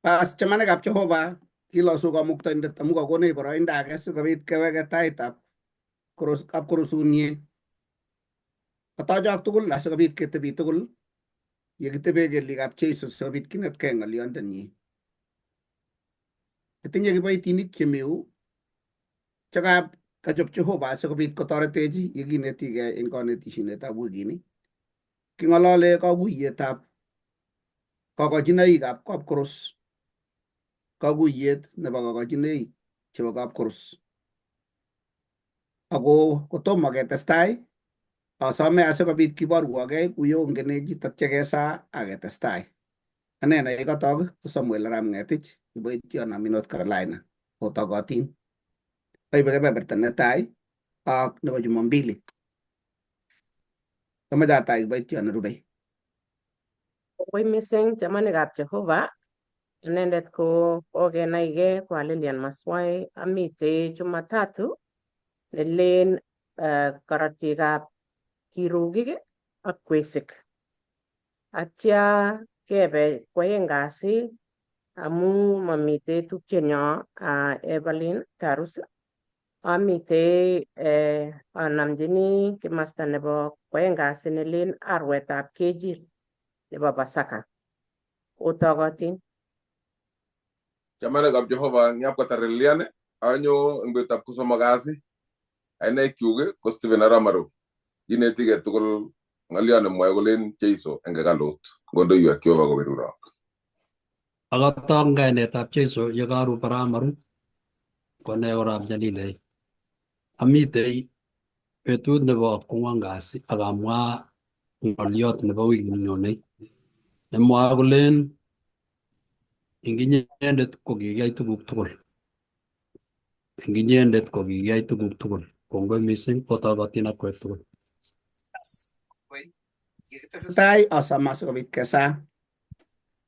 Bas chamanikab Jehova, kilosu Kamuktaindet amu kakonech boroindo age sikobit keweke taitab kapkorusunye. Katochok tugul asikobit ketebi tugul yekitebe kelyekab Jesu sikobit kinetkei ng'olyondenyi. Kitinye kiboitinik chemiu chekachop Jehova asikobit kotoretech yekinetigei eng kanetishinetab wikini. King'olole kakuiyetab kokochinoikab kapkorus, kakuyet nebo kokochinoik chebo kapkorus. Ako kotomo ketestai, asome asikobit kiborwokei kuyo ongenechi tatya kesaa aketestai. Ane neikotok ko Samuel Arap Ng'etich, kiboition ami North Carolina, otokotin. Aibe kebeberta netai ak nebo Jumambili. Amache atai kiboitiot nerubei. Kongoi mising chamanikab Jehova, inendet ko kokenaige ko Lilian Maswai, amitei Jumatatu nelen korotikab kirugik ak kwesik. Atya kebe kwoeng kasi amu mamitei tupchenyo Evelyn Tarus, amitei anamchini kimasta nebo kwoeng kasi nelen arwetab kejir nebo Pasaka. Otokotin. Chamanikab Jehova, ngap kotar Lilian, anyo eng betutab kosomok kasi. Kainaikyuk ko Stephen Arap Maru. Kinetigei tugul ng'oliot nemwoe kolen Jeiso eng hekalut. Ngondoiwek Jehova koberurok. Akatok eng kainetab Jesu ye karub arap Maru, ko ane korab Nyalilei. Amitei betut nebo kwangwan kasi ak amwa ng'oliot nebo wikit nenyonei nemwoe kolen eng inyendet ko kikiyai tuguk tugul. Eng inyendet ko kikiyai tuguk tugul. Kongoi mising otokotin akwek tugul. Yekitesetai asome asikobit kesaa.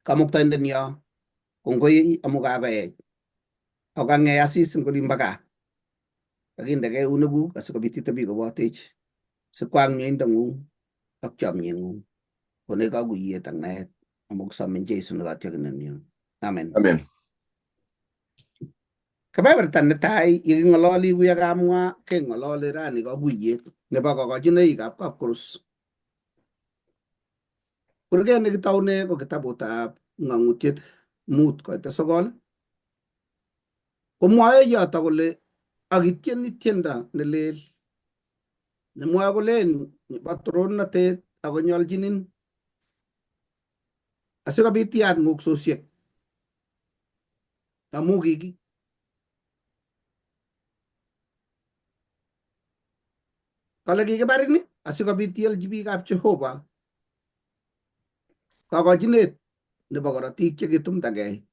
Kamuktaindenyo, kongoi amu kakoech ako kang'ei asis eng olimbo gaa. Kakindekei eunekuk asikobit itebi kobotech sikwak mieindong'ung ak chomyeng'ung. Konech kakuyet ak naet amu kisome Jesu ne katyokinenyo. Amen. Amen. Kebeberta netai yeking'ololi kuyo kamwa keng'ololi rani kakuyet nebo kokochinoikab kapkorus. Kurget nekitoune ko kitabutab Ng'ang'utiet 5 koita 9 komwoe yoto kole akityeni tiendo nelel nemwoe kolen bo torornatet ako nyoljinin asikobit iyat nguksosiek amu kiki kale kikibarin asikobit iolchi biikab Jehova kokochinet nebo korotik chekitumdagei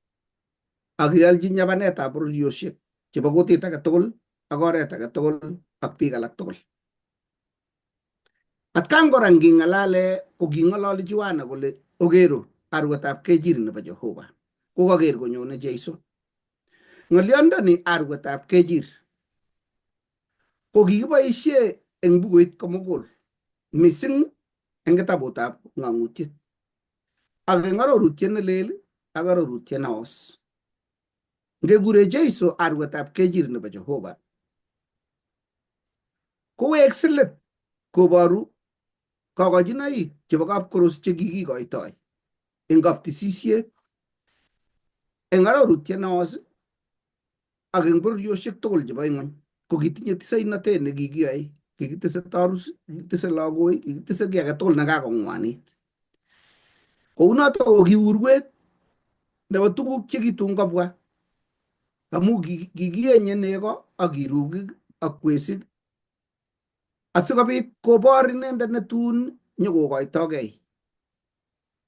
ak iolchi nyabanetab bororiosiek chebo kutit age tugul ak oret age tugul ak biik alak tugul. Atkan kora nging'alale ko king'ololi Juana kole okero arwetab kejir nebo Jehova kokaker konyone Jeiso. Ng'olyondoni arwetab kejir ko kikiboisie eng bukuit komugul mising eng kitabutab Ng'ang'utiet ak eng arorutiet nelel ak arorutiet neos. Ngekure Jeiso arwetab kejir nebo Jehova kowek silit koboru kokochinoik chebo kapkorus chekikikoitoi eng kaptisisiet eng arorutiet neos ak eng bororiosiek tugul chebo ing'ony ko kitinye tisainotet nekikiyoe, kikitise torus, kikitise lagoik, kikitise kiy age tugul nekakong'wanit. Kounoto ko ki urwet nebo tuguk chekitun kobwa amu kikienye nego ak kirugik ak kwesik asikobit kobor inendet netun nyokokoitogei.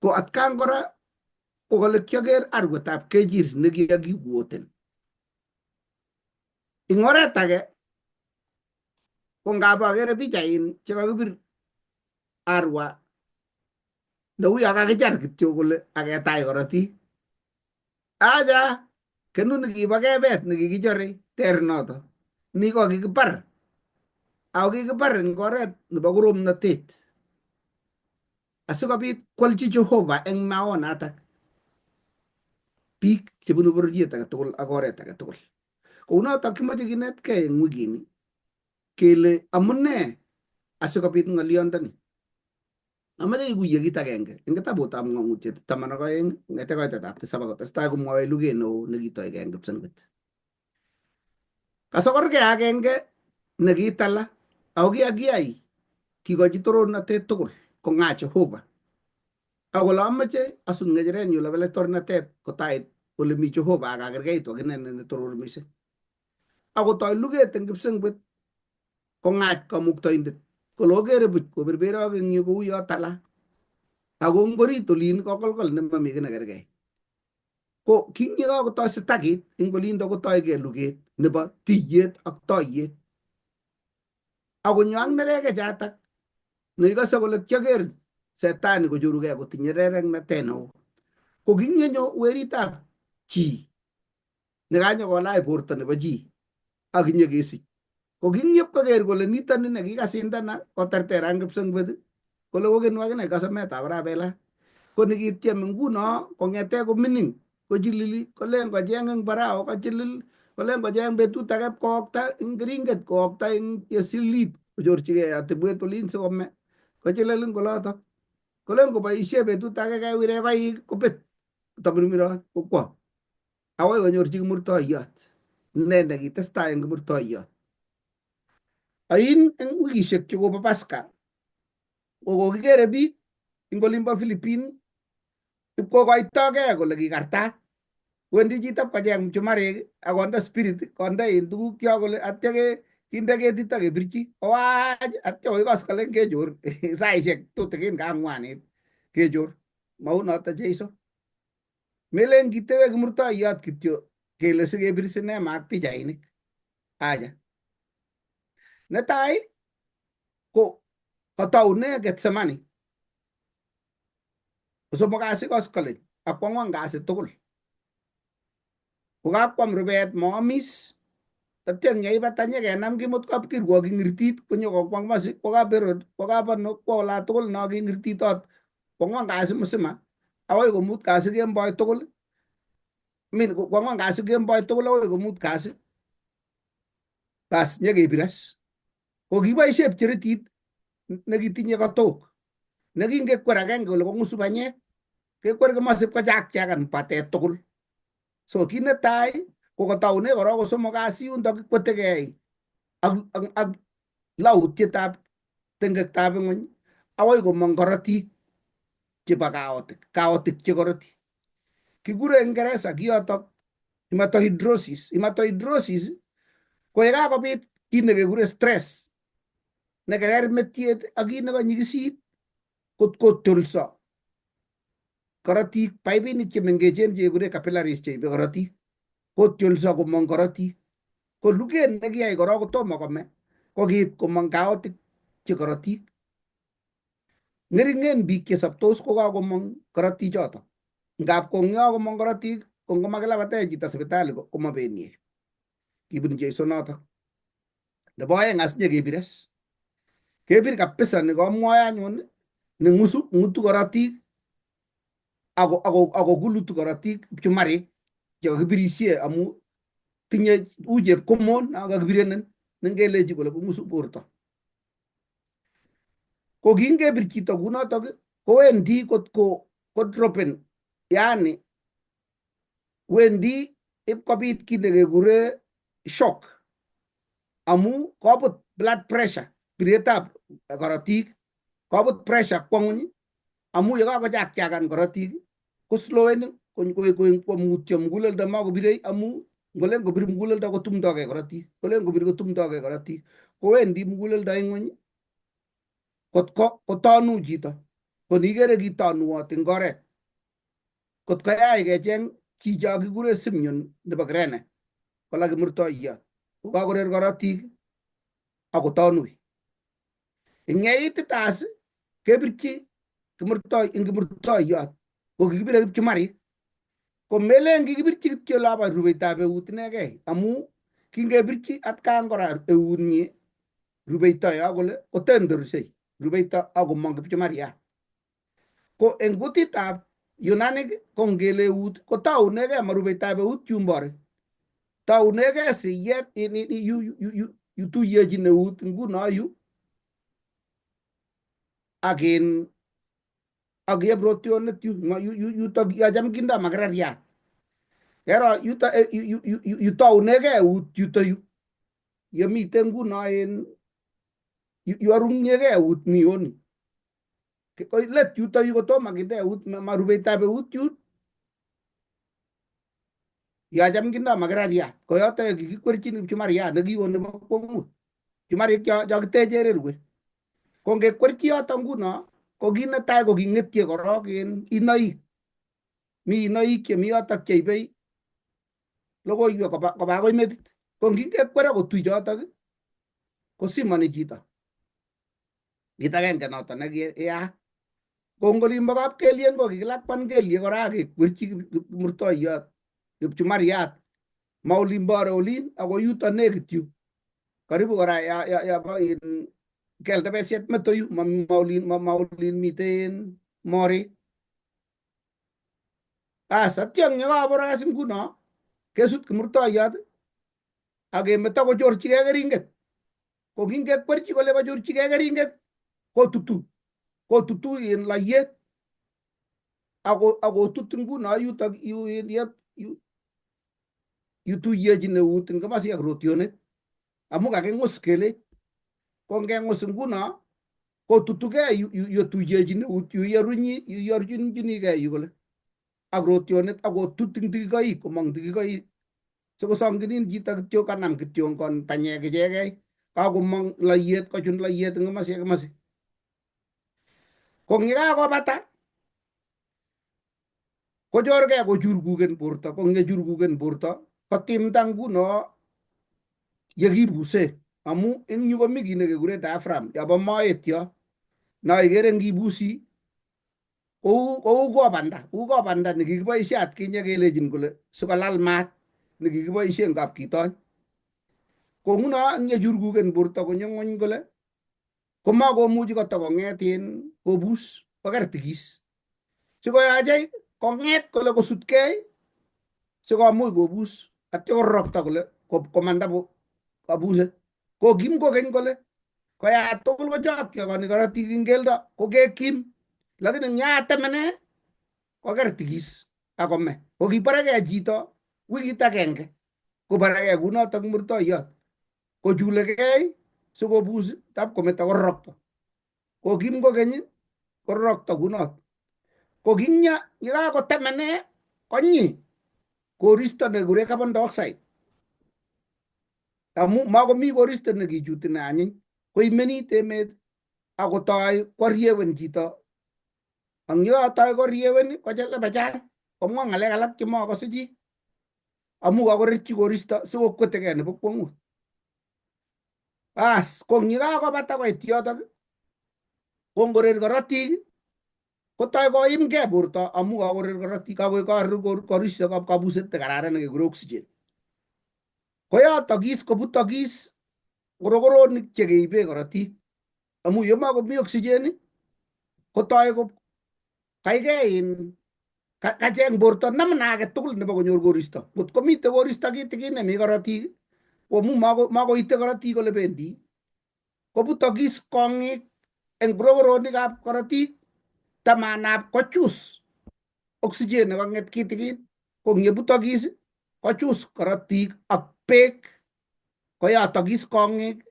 Ko atkan kora ko kole kioker arwetab kejir nekiakiwoten. Ing oret age ko ngap akere pichain chekakibir arwa neuyo kakichar kityo kole aketach korotik. Acha kenu nikibo kebet nekikichore ter noto. Ni ko kikibar ako kikibar eng oret nebo koromnotet asikobit kwolchi Jehova eng maonatak. biik chebunu bororiet age tugul ak oret age tugul. Kounotok kimoche kinetkei eng wikini kele amune asikobit ng'olyondoni. Amache kikuye kit agenge eng kitabutab Ng'ang'utiet 12 kong'ete koitetab tisab akotestai komwoe luget neo nekitoigei eng kipsengwet. Kasokorgei agenge nekitala ako kiakiyai kikochi torornatet tugul kong'a Jehova ak kole amoche asut ng'echerenyu ole torornatet kotait ole mi Jehova ak akergeitu ak inendet ne toror mising. Akotoi luget eng kipsengwet kong'ach kamuktaindet kole okere buch koberberok eng yu kou yo tala ako ngorit olin kokolkol nemami kiy nekergei. Ko kinyekakotoi sitakit eng olindo kotoigei luget nebo tiyet ak toiyet. Akonyo ak nerekek chatak neikose kole kioker setani kochorugei kotinye rereknatet neo. Ko kingenyo weritab chi nekanyokolach borto nebo chi ak kinyekesich. Ko kingyep koker kole nitoni nekikasindana koterteran kipsengwet kole kokenu akine kasametab arap Bela. Ko nikityem nguno kong'ete komining kochilili kolen kocheng eng barao kochilil kolen kocheng betut age kookta eng keringet kookta eng yesilit konyorchigei atebwet olin sikome kochilil eng olotok kolen koboisie betut age kewire koik kobet tamirmiron kokwo akoi konyorchi kimurtoiyot ine nekitestai eng kimurtoiyot. Ain eng wikishek chekobo Pasaka ko kokikere biik eng olimbo Philippines ipkokoitokei kole kikartat. Wendi chito pkocheng mchumarik akonde spirit konde in tuguk cho kole atya kinde ketit akebirchi kowach atya koi koskolen kechor saishek tutikin kangwanit kechor. Maunoto Jeiso. Melen kitewe kimurtoiyot kityo kele sikebir sinema ak pichainik. Aja. Netai ko kotoune Getsemani. Kosomok kasi koskolen ak kwangwan kasi tugul. Kokakwam rubet moomis tatya ngeibata nyekenam kimut kapkirwok kingirtit konyo kokwang masi kwo kaperot kwo kapano kwo ola tugul no kingirtitot kwangwan kasi msima akoi komut kasi kemboi tugul min kwangwan kasi kemboi tugul akoi komut kasi bas nyekebir as. Ko kiboisie pcheritit nekitinye katok nekingekwer agenge kole kong'usu banyek kekwer komosi kochakchakan batet tugul. So kit netai ko kotoune korok kosomok kasi yundo kikwetegei ak lautietab tengektab ng'weny akoi komong korotik chebo kaotik, kaotik che korotik. Kikure eng Ingeresa kiyotok hematohidrosis. Hematohidrosis ko yekakobit kit nekekure stress nekerer metiet ak kit nekanyikisit kot kotyolso korotik paipinik chemengechen chekekure capillaries cheibe korotik kotyolso komong korotik. Ko luget nekiyai korok kotomo kome ko kiit komong kaotik che korotik. Ng'eringen biik chesoptos kokakomong korotichoto. Ngap ko ngyo komong korotik ko ngomakilabate chito sipitali komabenie. Kibun Jeiso notok. Nebo oeng as nyekebir as. Kebir kabisa nekamwoe anyun neng'usu ng'utu korotik ako kulutu korotik pchumarik chekakibirishe amu tinye u chepkomon kakibirenen nengelechi kole kong'usu borto. Ko kingebir chito kunotok kowendi kotko kodropen yani wendi ipkobit kit nekekure shock amu kobut blood pressure biretab korotik kobut pressure kwo ng'weny amu yekakochakchakan korotik koslowen komutyo muguleldo makobirei amu ngolen kobir muguleldo kotumdogei korotik kolen kobir kotumdogei korotik kowendi muguleldo ng'weny kotko kotonu chito ko nikere kitonuot eng oret kot koyai kecheng chicho kikure Simeon nebo Kirene kola kimurtoiyot kokakorer korotik akotonui eng yeititas kebirchi kimurtoi eng kimurtoiyot ko kikibire kipchumarik ko melen kikibirchi kityo lobo rubeitab eut inegei amu kingebirchi atkan kora eunyi rubeito yo kole kotendorsei rubeito akomong kipchumariat. Ko eng kutitab Yunanik ko ngele eut kotaunegei marubetab eut yumbore. Taunegei siyet yu tuyechin eut nguno yu ak in ak yep rotionet yu yutok yocham kindo makereriat. Kero yuto yu taunegei eut yuto yu. Yemite nguno en yu arungyegei eut mi yoni. Let yuto yu kotomo kinde eut marubetab eut yun. Yacham kindo makereriat ko yoto kikikwerchin kipchumariat nekiwo nebo kwongut. Pchumarik cho kiteche rerwe. Ko ngekwerchi yoto nguno ko kit netai ko king'etye korok en inoik. Mi inoik chemi yotok cheibe logoiwek koba akoi metit. Ko ngingekwer ak kotui chotok kosimoni chito. Kit agenge noto nekiyaak. Ko ngolimbo kapkelien ko kikilakwan kelyek kora ak kekwerchi kipmurtoiyot kipchumariat ma olimbore olin ako yuto nekit yu. Karibu kora ya bo in keltebesiet meto yu ma olin ma olin miten morik. As atya yekaboras nguno kesut kimurtoiyot ak kemeto kochorchigei keringet. Ko kingekwerchi kole kochorchigei keringet kotutu kotutu in loyet ako akotut nguno yutok yu yu tuyechin eut eng komasi ak rotionet amu kakingus kelech. Ko ngengus nguno kotutukei yu tuyechin eut yu yerunyi yu yorchinchinigei yu kole ak rotionet akotut eng tikikoik komong tikikoik sikosonginin chito kityo kanam kityongon panyek ichegei kakomong loyet kochun loyet eng komasi ak komasi. Ko ngikakobata kochorgei kochurkuken borto ko ngechurkuken borto kotimda nguno yekibuse amu eng yu komi kit nekekure diaphragm yobo moet yo no ikere ngibusi kou kobanda uu kobanda nekikiboisie atkinye kelechin kole sikolal maat nekikiboisie eng kapkitony. Ko nguno eng yechurkuken borto konyo ng'wony kole komakomuchi kotakong'et in kobus koker tikis. Sikoyoche kong'et kole kosutkei sikomuch kobus atya kororokto kole komanda kabuset. Kokim kokeny kole koyat tugul kochokyokoni korotik eng keldo ko kekim lakini eng yatemene koker tikis akome. Ko kiborekei chito wikit agenge koborekei kunotok murtoiyot kochulekei sikobus tab kometo kororokto. Kokim kokeny kororokto kunot. Ko kinya yekakotemene konyi koristo nekure carbon dioxide. Amu makomi koristo nekichuti ne anyiny koimenit emet akotoi koriewen chito. Ang yekatoi koriewen kochelepechan komwa ng'alek alak chemakose chi amu kakorerchi koristo sikokwetekei nebo kwong'ut. Bas ko yekakobata koit yotok ko ngorer korotik kotoi koimgei borto amu kakorer korotik kakorer koristo kabuset nekararan nekekure oxygen. Koyotokis kobutokis korokoronik chekeibe korotik amu yemakomi oxygen kotoi ko kaikei in kacheng borto namna age tugul nebo konyor koristo. Ngot komite koristo kitikin nemi korotik ko amu makoite korotik ole bendi kobutokis kong'ik eng korokoronikab korotik tamanab kochus oxygen nekang'et kitikin ko ngyebutokis kochus korotik ak beek koyotokis kong'ik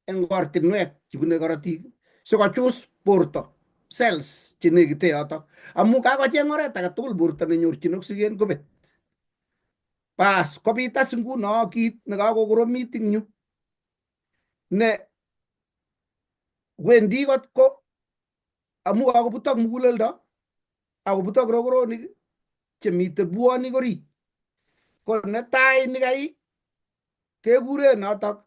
eng ortinwek chebune korotik sikochus borto cells chenekite yotok amu kakocheng oret age tugul borto nenyorchin oxygen kobet. Bas kobit as nguno kit nekakokoromit eng yu ne wendi kot ko amu kakobutok muguleldo akobutok rokoronik chemite bwonik orit. Ko netai nikai kekure notok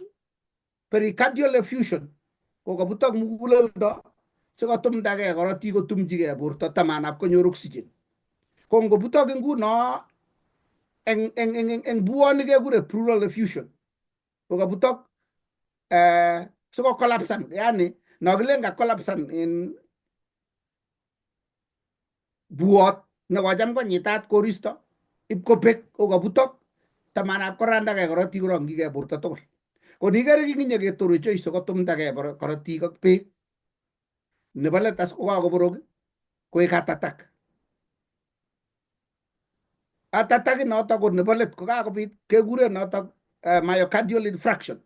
pericardial effusion ko kabutok muguleldo sikotumdagei korotik kotumchigei borto tamanab konyor oxygen. Ko ngobutok nguno eng bwonik kekure pleural effusion. Ko kabutok sikokolapsan yani nokilen kakolapsan en buot Nekocham konyitat koristo ipkobek kokabutok tamanab korandakee korotik korongchigei borto tugul. Ko nikere kinginye ketore Jeiso kotumdakee korotik ak beek. Nebo let as kokakoborok koek heart attack. Heart attack notok ko nebo let kokakobit kekuren notok myocardial infarction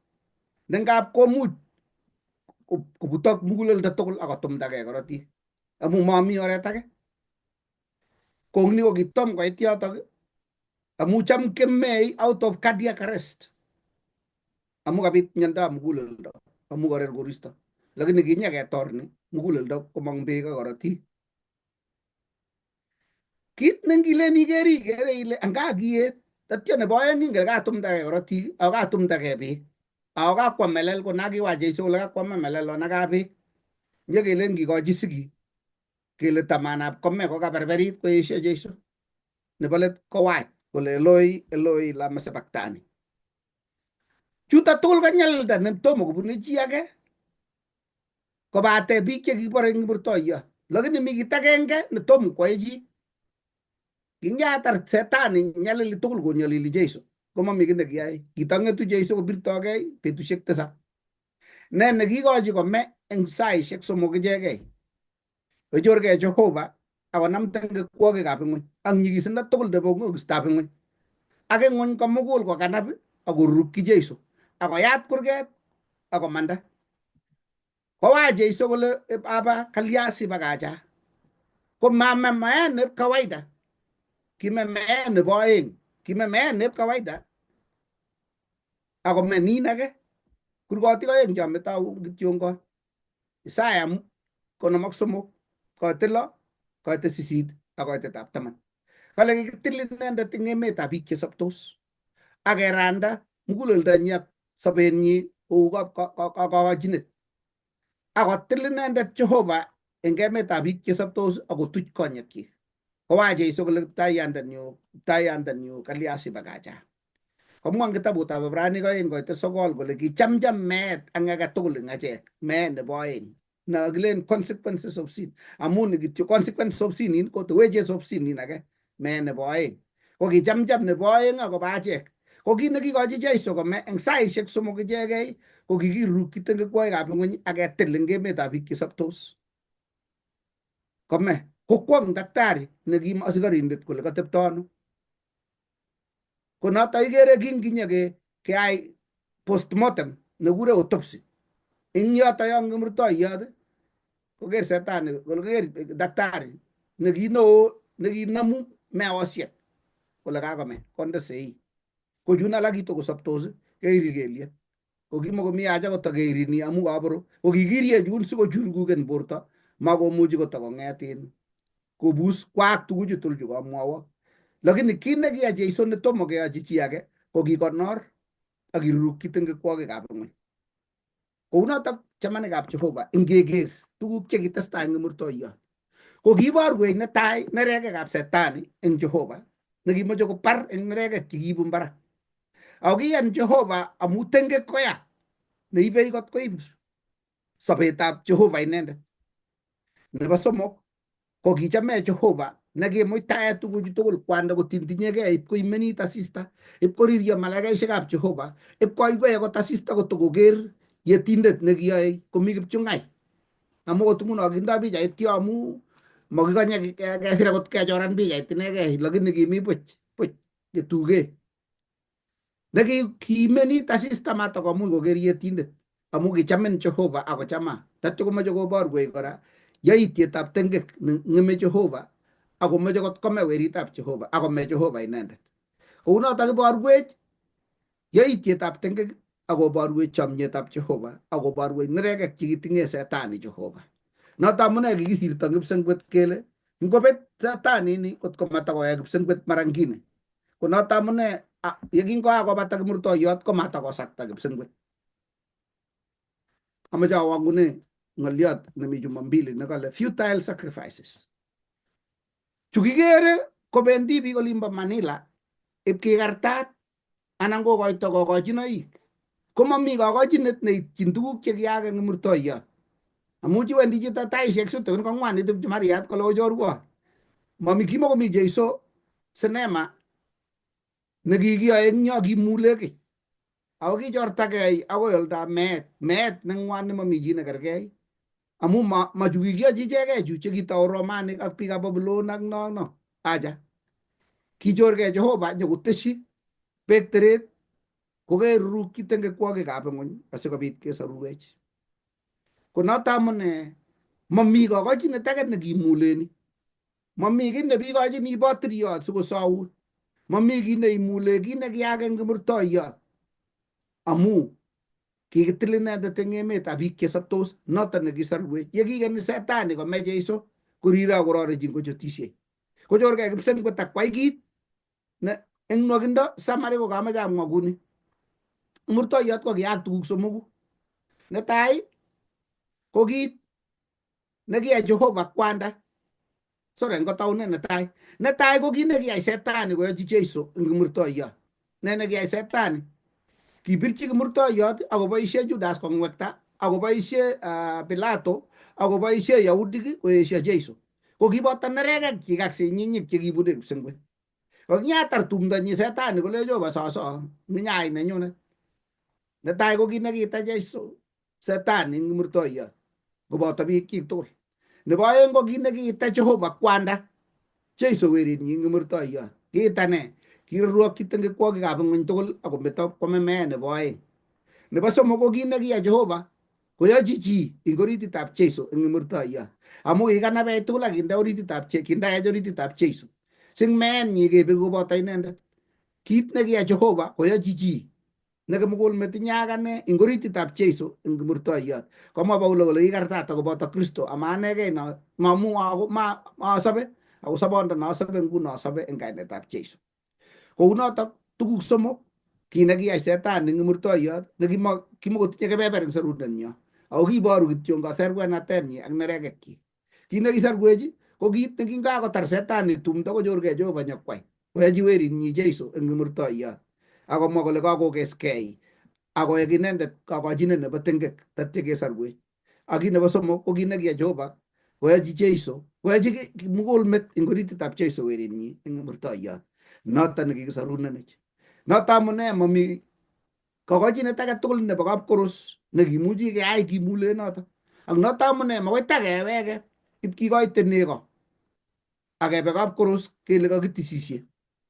ne ngap komuch kobutok muguleldo tugul ak kotumdakee korotik amu mami oret age. Kongni ko kitom koit yotok amu cham kemei out of cardiac arrest amu kabit miondab muguleldo amu korer koristo lakini kinyeketor ni muguleldo komong beek ak korotik. Kit nengilen ikere ikere ile anga kiet tatyo nebo oeng ingen katumdakee korotik ako katumdakee beek ako kakwa melel ko nakiwa Jeiso kole kakwama melel onaka beek nyekelen kikochi sigik kele tamanab kome kokaberberit koesio Jeiso nebo let kowach kole Eloi Eloi lama sabachthani. Chuto tugul ko nyalilda netomo kobune chi age kobate biik chekibore eng murtoiyot lakini mi kit agenge netom koyai chi. Kingatar setani nyalili tugul konyalili Jeiso komomi kiy nekiyai. Kitang'etu Jeiso kobirtogei betusiek tisab. Ne nekikochi kome eng saishek somok ichegei. Kochorgei Jehova akonam tengekwokikab ing'weny ak nyikisindo tugul nebo kokistab ing'weny. Ak ing'weny komugul kokanab akorurukyi Jeiso akoyat kurget akomanda. Kowa Jeiso kole Baba kalya sibakacha. Ko mame meet neb kawaida. Kime meet nebo oeng. Kime meet neb kawaida. Ako menin age. Kurgotik oeng chometau kityongon. Isaya 53 koite 6 koite 8 ak koitetab 10. Kale kikitil inendet eng emetab biik chesoptos ak keranda muguleldonyi ak sobenyi kou kokochinet. Akotil inendet Jehova eng emetab biik chesoptos akotuch konyekyik. Kowa Jeiso kole kiptaiyandenyu, kiptaiyandenyu kalya sibakacha. Komwa eng kitabutab Ibraniek 2 koite 9 kole kichamcham meet ang age tugul eng achek, meet nebo oeng. Nakilen consequences of sin. Amun ni kityo consequences of sin in ko the wages of sin in age meet nebo oeng. Ko kichamcham nebo oeng akobo achek. Ko kit nekikochi Jeiso kome eng saishek somok ichegei ko kikirurukyi tengekwoikab ng'weny ak ketil eng emetab biik chesoptos. Kome kokwong daktari neki asikarindet kole katepto ano. Ko noto ikere kinginye keai postmortem nekure autopsy. Eng yoto yon kimurtoiyot koker setani kole koker daktari nekinoo nekinomu meosiek kole kakome konde sei. Ko chun alak kitokosoptos keiri kelyek. Ko kimokomi haja kotokeirini amu kaboro. Ko kikirie chun sikochurkuken borto makomuchi kotokong'et in kobus kwaak tuguchu tugul chu kamwowok. Lakini kit nekiyai Jeiso netomo keyochi chi age ko kikonor ak kirurukyi tengekwokikab ng'weny. Kounotok chamanikab Jehova ingeker tuguk chekitestai eng kimurtoiyot. Ko kiborwech netai nerekekab setani eng Jehova nekimoche kobar eng nerekek chekiibu barak. Ako kiyan Jehova amu tengek koya neibei kot koib sobetab Jehova inendet. Nebo somok ko kichame Jehova nekimuitae tuguchu tugul kwanda kotintinyekei ipkoimenit asista ipkoriryo malaikaisiekab Jehova ipkoiwei akot asista kotokoker yetindet nekiyoe komi kipchung'ai. Amu akot nguno kindoi pichait yo amu makikonye kesir akot kechoran pichait inegei lakini kimi buch buch ketuge. Nekiimenit asista matakomuch koker yetindet amu kichamin Jehova akochama. Tatyo komoche koborwech kora yaitietab tengek neng'eme Jehova akomoche kot kome weritab Jehova akome Jehova inendet. Kounotok iborwech yaitietab tengek akoborwech chomietab Jehova akoborwech nerekek chekitinye setani Jehova. Noto amune kikisirto kipsengwet kele ngobet setani ini kot komatokowek kipsengwet mara ngine. Ko noto amune yekingoakobata kimurtoiyot komatakosakta kipsengwet. Amoche awangune ng'oliot nemi Jumambili nekale futile sacrifices. Chu kikere kobendi biik olimbo Manila ipkikartat anan kokoito kokochinoik. Komomi kokochinet neityin tuguk chekiyaak eng kimurtoiyot. Amu iwendi chito taishek sutikin kong'wanit kipchumariat kole ochorwo. Mami kimokomi Jeiso sinema nekikiyoe eng yo kimule kiy. Ako kichortagei akoi oldab meet, meet neng'wan nemomi chi nekergei. Amu ma ma chu kikiyochi ichegei chu chekitou Romanik ak biikab Babylon ak no no. Acha. Kichorgei Jehova nyokoteshi beek teret kokerurukyi tengekwokikab ng'ony asikobit kesorurwech. Ko noto amune mami kokochinet age nekimuleni. Mami kiy nebikochini batiriot sikosoun. Mami kiy neimule kiy nekiyaak eng kimurtoiyot. Amu kikitil inendet eng emetab biik chesoptos noto nekisorwech. Ye kikeni setani kome Jeiso korire ak kororechin kochutishei. Kochorgei kipsengwet ak kwai kit ne eng nwokindo summary ko kamache amwa kuni. Murtoiyot ko kiyaak tuguk somoku. Netai ko kit nekiyai Jehova kwanda. Sorry, ngotaunet netai. Netai ko kit nekiyai setani koyochi Jeiso eng kimurtoiyot. Ne nekiyai setani? Kibirchi kimurtoiyot akoboisie Judas kongwekta, akoboisie Pilato, akoboisie Yahudik koesio Jeiso. Ko kiboto nerekek chik ak sinyinyik chekibune kipsengwet. Ko kinyatar tumdonyi setani kole Jehova soso, minyai nenyunet. Netai ko kit nekiita Jeiso setani eng kimurtoiyot koboto biik tugul. Nebo aeng ko kit nekiita Jehova kwanda Jeiso werinyi eng kimurtoiyot. Kiita ne? Kirurwokyi tengekwokikab ng'wony tugul akometo kwame meet nebo aeng. Nebo somok ko kit nekiyai Jehova koyochi chi eng orititab Jeiso eng kimurtoiyot. Amu kikanabech tugul ak kinde orititab kindaech orititab Jeiso. Sing meenyi kebek koboto inendet. Kit nekiyai Jehova koyochi chi nekimugul met inye ak ane eng orititab Jeiso eng kimurtoiyot. Komwa Paulo kole kikartata koboto Kristo ama anegei no mamu ma asobe ako sobondo nosobe nguno asobe eng kainetab Jeiso. Kounotok tuguk somok kit nekiyai setani eng kimurtoiyot nekimokotinye kebeber eng sorundenyo. Ako kiboru kityo kaserwenatenyi ak nerekekyik. Kit nekisorwech ko kit nekinkakotar setani tumdo konyorgei Jehova nyokwai koyochi werinyi Jeiso eng kimurtoiyot. Akomwa kole kakokeskei akoek inendet kokochinet nebo tengek tatya kesorwech. Ak kit nebo somok ko kit nekiyai Jehova koyochi Jeiso koyochi kimugul met eng orititab Jeiso werinyi eng kimurtoiyot. Noton nekikisorunenech. Noto amune mami kokochinet age tugul nebo kapkoros nekimuchi keyai kimule noto. Ak noto amune makoi takeweke ipkikoite nego akebe kapkoros kele kakitisishe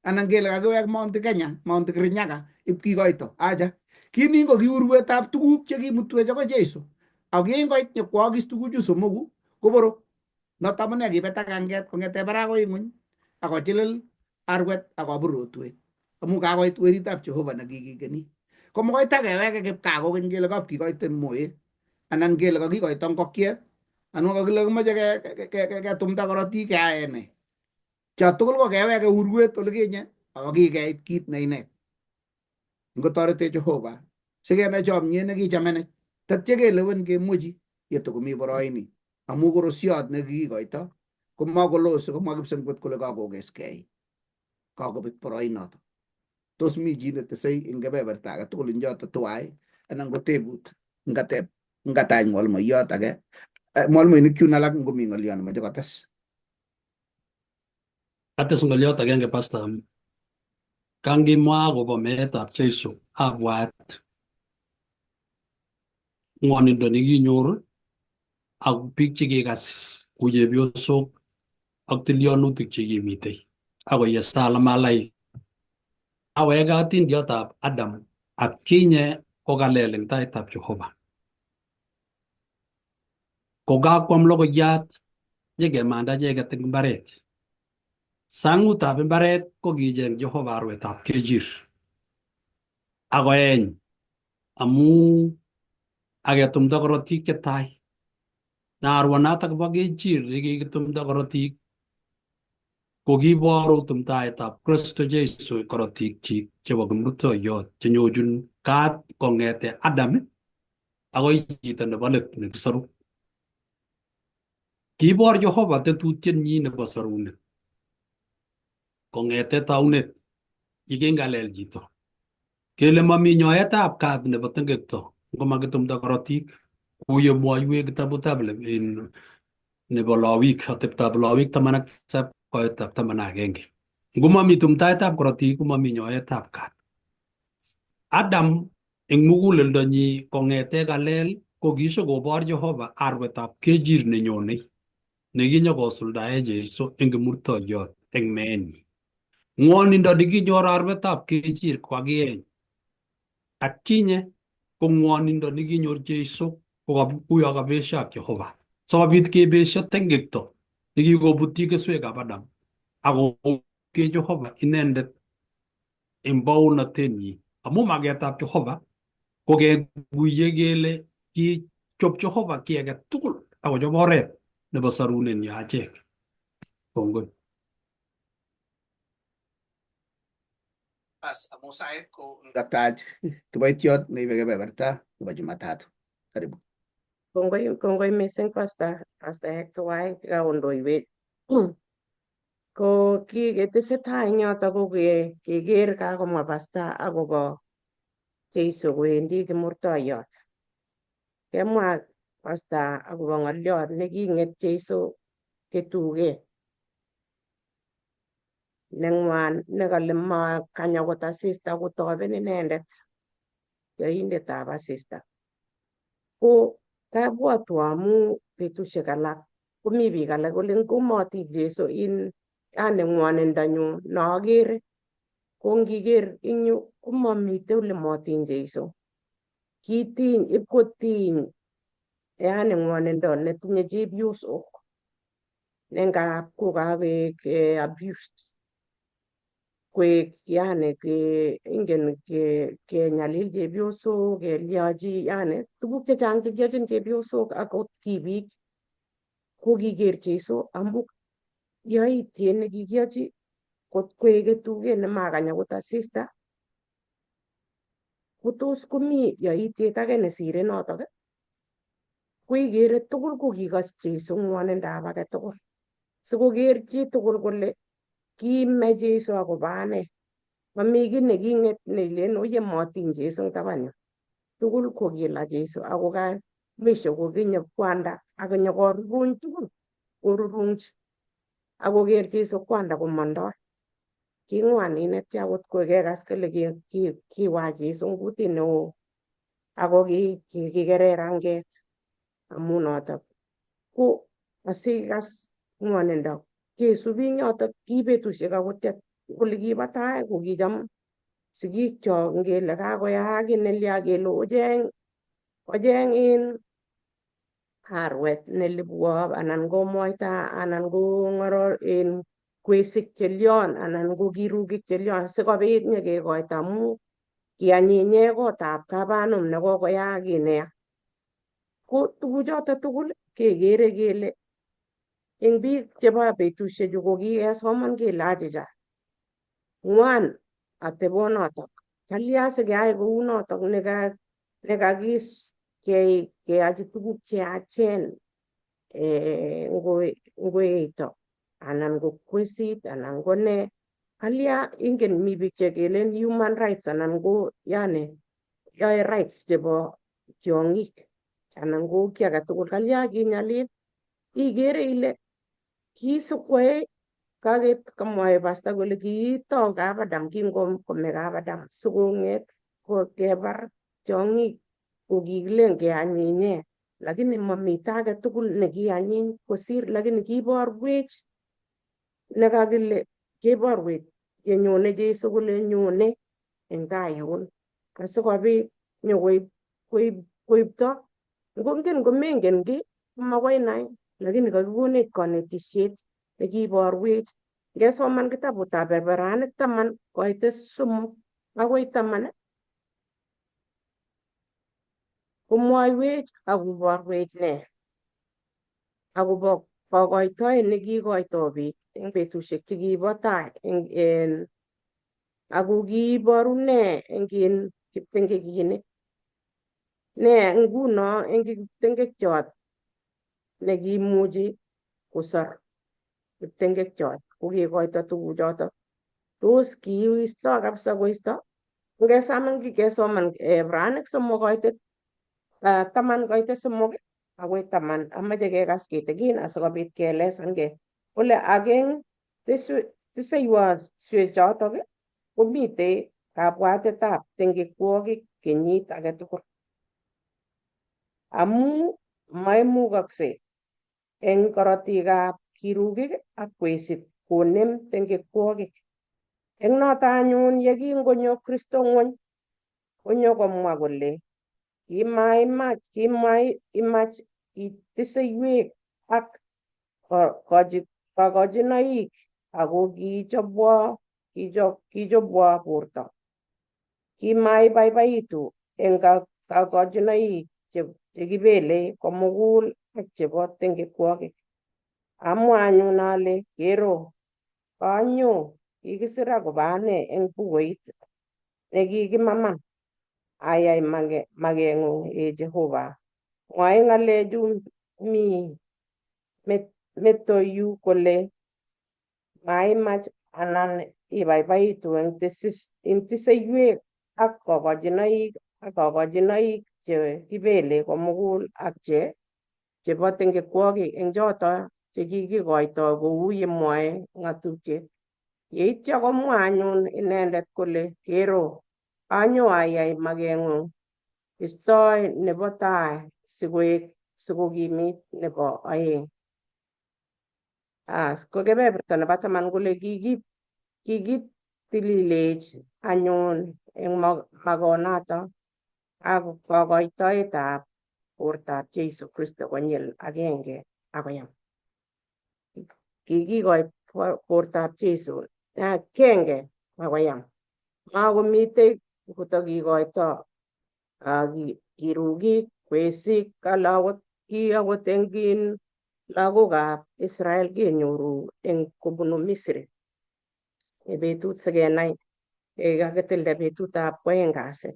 anan kele kakiwek Mount Kenya, Mount Kirinyaga ipkikoito. Acha. Kinin ko kiurwetab tuguk chekimutwech akoi Jeiso. Ak kingoit nyokwokis tuguchu somoku koborok. Noto amune kibetak anget kong'ete barak akoi ng'weny akochilil arwet akobur rotwet. Amu kakoit weritab Jehova nekikikeni. Ko makoi takeweke kipkaa kokeny kele kapkikoite moet anan kele kakikoito ngokiet anan kakile kimoche ketumda korotik keae ne. Cho tugul ko keweke urwet olikinye ako kikeit kit ne inet. Ngotoretech Jehova sikenai chomyet nekichamenech tatya kelewen kemwochi yetokomi boroini amu korosiot nekikikoito komakolo sikomwa kipsengwet kole kakokeskei kakobek boroinoto. Tos mi chi netesei eng kebeberta age tugul eng choto tuwai anan ko tebut ngateb ngatach mwalimuiyot age mwalimuinik chun alak ngomi ng'olyo nemoche kotes. Ates ng'olyot agenge pastor. Kangimwa akobo meetab Jeiso abwat ng'wonindo nekinyor ak biik chekikas ku chepyosok ak tilyonutik chekimitei akoi ye salamalai. Aweke atindiotab Adam ak kinye kokalel eng taitab Jehova. Kokakwam logoiyat nyekemanda icheket eng mbaret. Sangutab mbaret ko kicheng Jehova arwetab kechir. Akoeny amu aketumda korotik chetai. Na arwanatak bo kechir nekikitumda korotik ko kiboru tumdaetab Kristo Jesu korotikchik chebo kimurtoiyot chenyochin kat kong'ete Adam akoi chito nebo let nekisoru. Kibor Jehova tetutietnyi nebo sorunet kong'ete taunet yekingalel chito kele mami nyoetab kat nebo tengekto ngomakitumda korotik kou yemwoiwek kitabutab nebo Lawik ateptab Lawik 17. Koetab 11. Ngomami tumtaetab korotik komami nyoetab kat. Adam eng muguleldonyi kong'ete kalel ko kishokobor Jehova arwetab kejir nenyonei nekinyokosuldae Jeiso eng kimurtoiyot eng meenyi. Ng'wonindo nekinyor arwetab kejir kokakieny atkinye ko ng'wonindo nekinyor Jeiso kokuyo kabesho ak Jehova. Sikobit kebesho tengekto nekikobutyi keswekab Adam ako ke Jehova inendet eng baonatenyi. Amu maketab Jehova ko kekuye kele kichob Jehova kiy age tugul akochob oret nebo sorunenyo achek. Kongoi. Bas, amu sait ko ngatach kiboitiot neibe kebeberta nebo Jumatatu. Karibu. Kongoi, kongoi missing Pastor Hector Wai kaondoiwech. Ko kiketesetai eng yoto ko keker kakomwa Pastor akobo Jeiso kowendi kimurtoiyot. Kemwa Pastor akobo ng'oliot neking'et Jeiso ketuket neng'wan nekale makany akot asista kotoben inendet yoindetab asista. Ko kabwatwa amu betusiek alak komi biik alak kolen komotiny Jeiso in yani ng'wonindonyu nookere ko ngiker eng yu komomite ole motiny Jeiso. Kitiny ipkotiny yani ng'wonindo netinye chepyosok nengap kokakoek abused koek yani ke ingen ke kenyalil chepyosok kelyochi yani tuguk chechang chekiochin chepyosok akot tibik ko kiker Jeiso amu yoityet nekikiochi kot koek ketuket nemakany akot asista kotos komi yoityet age nesire notok ko ikere tugul ko kikas Jeiso ng'wonindab age tugul sikoker chitugul kole kime Jeiso akobo ane. Mami kiy neking'et neilen oye motiny Jeiso eng taban yu. Tugul ko kila Jeiso ako ka mwisho kokinyo kwanda akonyokoruruny tugul korurungchi akoker Jeiso kwanda komondoi. King'wan netya akot kekas kele kiwach Jeiso eng kutit neo ako kikere ranget amu notok. Ko asikas ng'wonindo kesubi eng yotok ki betusiek akot ole kibo tai ko kicham sigikchok ngele kakoyaak kiy nelya kele ocheng in arwet nelibwop anan ko moita anan ko ng'oror in kwesik chelion anan ko kirukik chelion sikobit nyekekoito amu kianyinye kotab kabanum nekokoyaak kiy neya. Ko tuguchoto tugul kekere kele eng biik chebo betusiechu ko kikesoman kele achicha ng'wan atebonotok kalya sikeyai kounotok nekakis keyochi tuguk cheyachen ngoeito anan ko kwesit anan ko ne kalya ingen mi biik chekelen human rights anan ko yani yoe rights chebo tiong'ik anan ko kiy age tugul kalya kinyalil ikere ile kisikwae kaket kamwae pastor kole kiitou kabadam kingokome kabadam sikong'et ko kebar tiong'ik ko kikilen keanyinye lakini mamite age tugul nekianyiny kosir lakini kiborwech nekakile keborwech yenyone Jeiso kole nyone eng tai yun asikobit nyokoib koibto ngongen komengen kiy komakoi nai lakini kakikonech konetisiet nekiborwech ngesoman kitabutab Berberanik 10 koite 3 akoi 10 komwoiwech akoborwech ne akobo kokoitoet nekikoito biik eng betusiek chekibo tai ako kiiboru ne eng kiptengekinik ne nguno eng kiptengekiot nekiimuchi kosor kiptengekiot kokekoito tuguchoto tos kiisto kabisa koisto ngesaman kesoman Ibranik 3 koite 10 koite 3 akoi 10 amache kekas kitikin asikobit keelesange kole ageng Tiseiwosiechotok komitei kabwatetab tengekwokik kenyit age tugul amu maimugoksei eng korotikab kirugik ak kwesik konem tengekwokik. Eng noto anyun ye kingonyo Kristo ngwony konyo komwa kole kimaimach tiseiwek ak kokochinoik ako kichobwo borto. Kimaibaibaitu eng kokochinoik chekibelei komugul ak chebo tengekwokik. Amwa anyun ale kero, kanyo kikisir agobo ane eng bukuit nekikimaman ayai magengung, ee Jehova. Mwae ng'alechu mi metoyu kole maimach anan ibaibaitu eng tiseiwek ak kokochinoik ak kokochinoik che kibelei komugul ak chebo tengekwokik eng choto chekikikoitoi kou yemwoe ng'atutiet. Yeityo komwa anyun inendet kole kero, anyo ayai mageng'ung, istoi nebo tai sikoek sikokimit nebo oeng. As ko kebeberta nebo taman kole kikitililech anyun eng magonoto ak kokoitoetab bortab Jesu Kristo konyil agenge akoyam. Kikikoit bortab Jesu agenge akoyam. Makomitei kotokikoito kirugik, kwesik, alak ki akot eng lagokab Israel kenyoru eng kobunu Misri. Betut sikenai kakitilda betutab kwoeng kasi.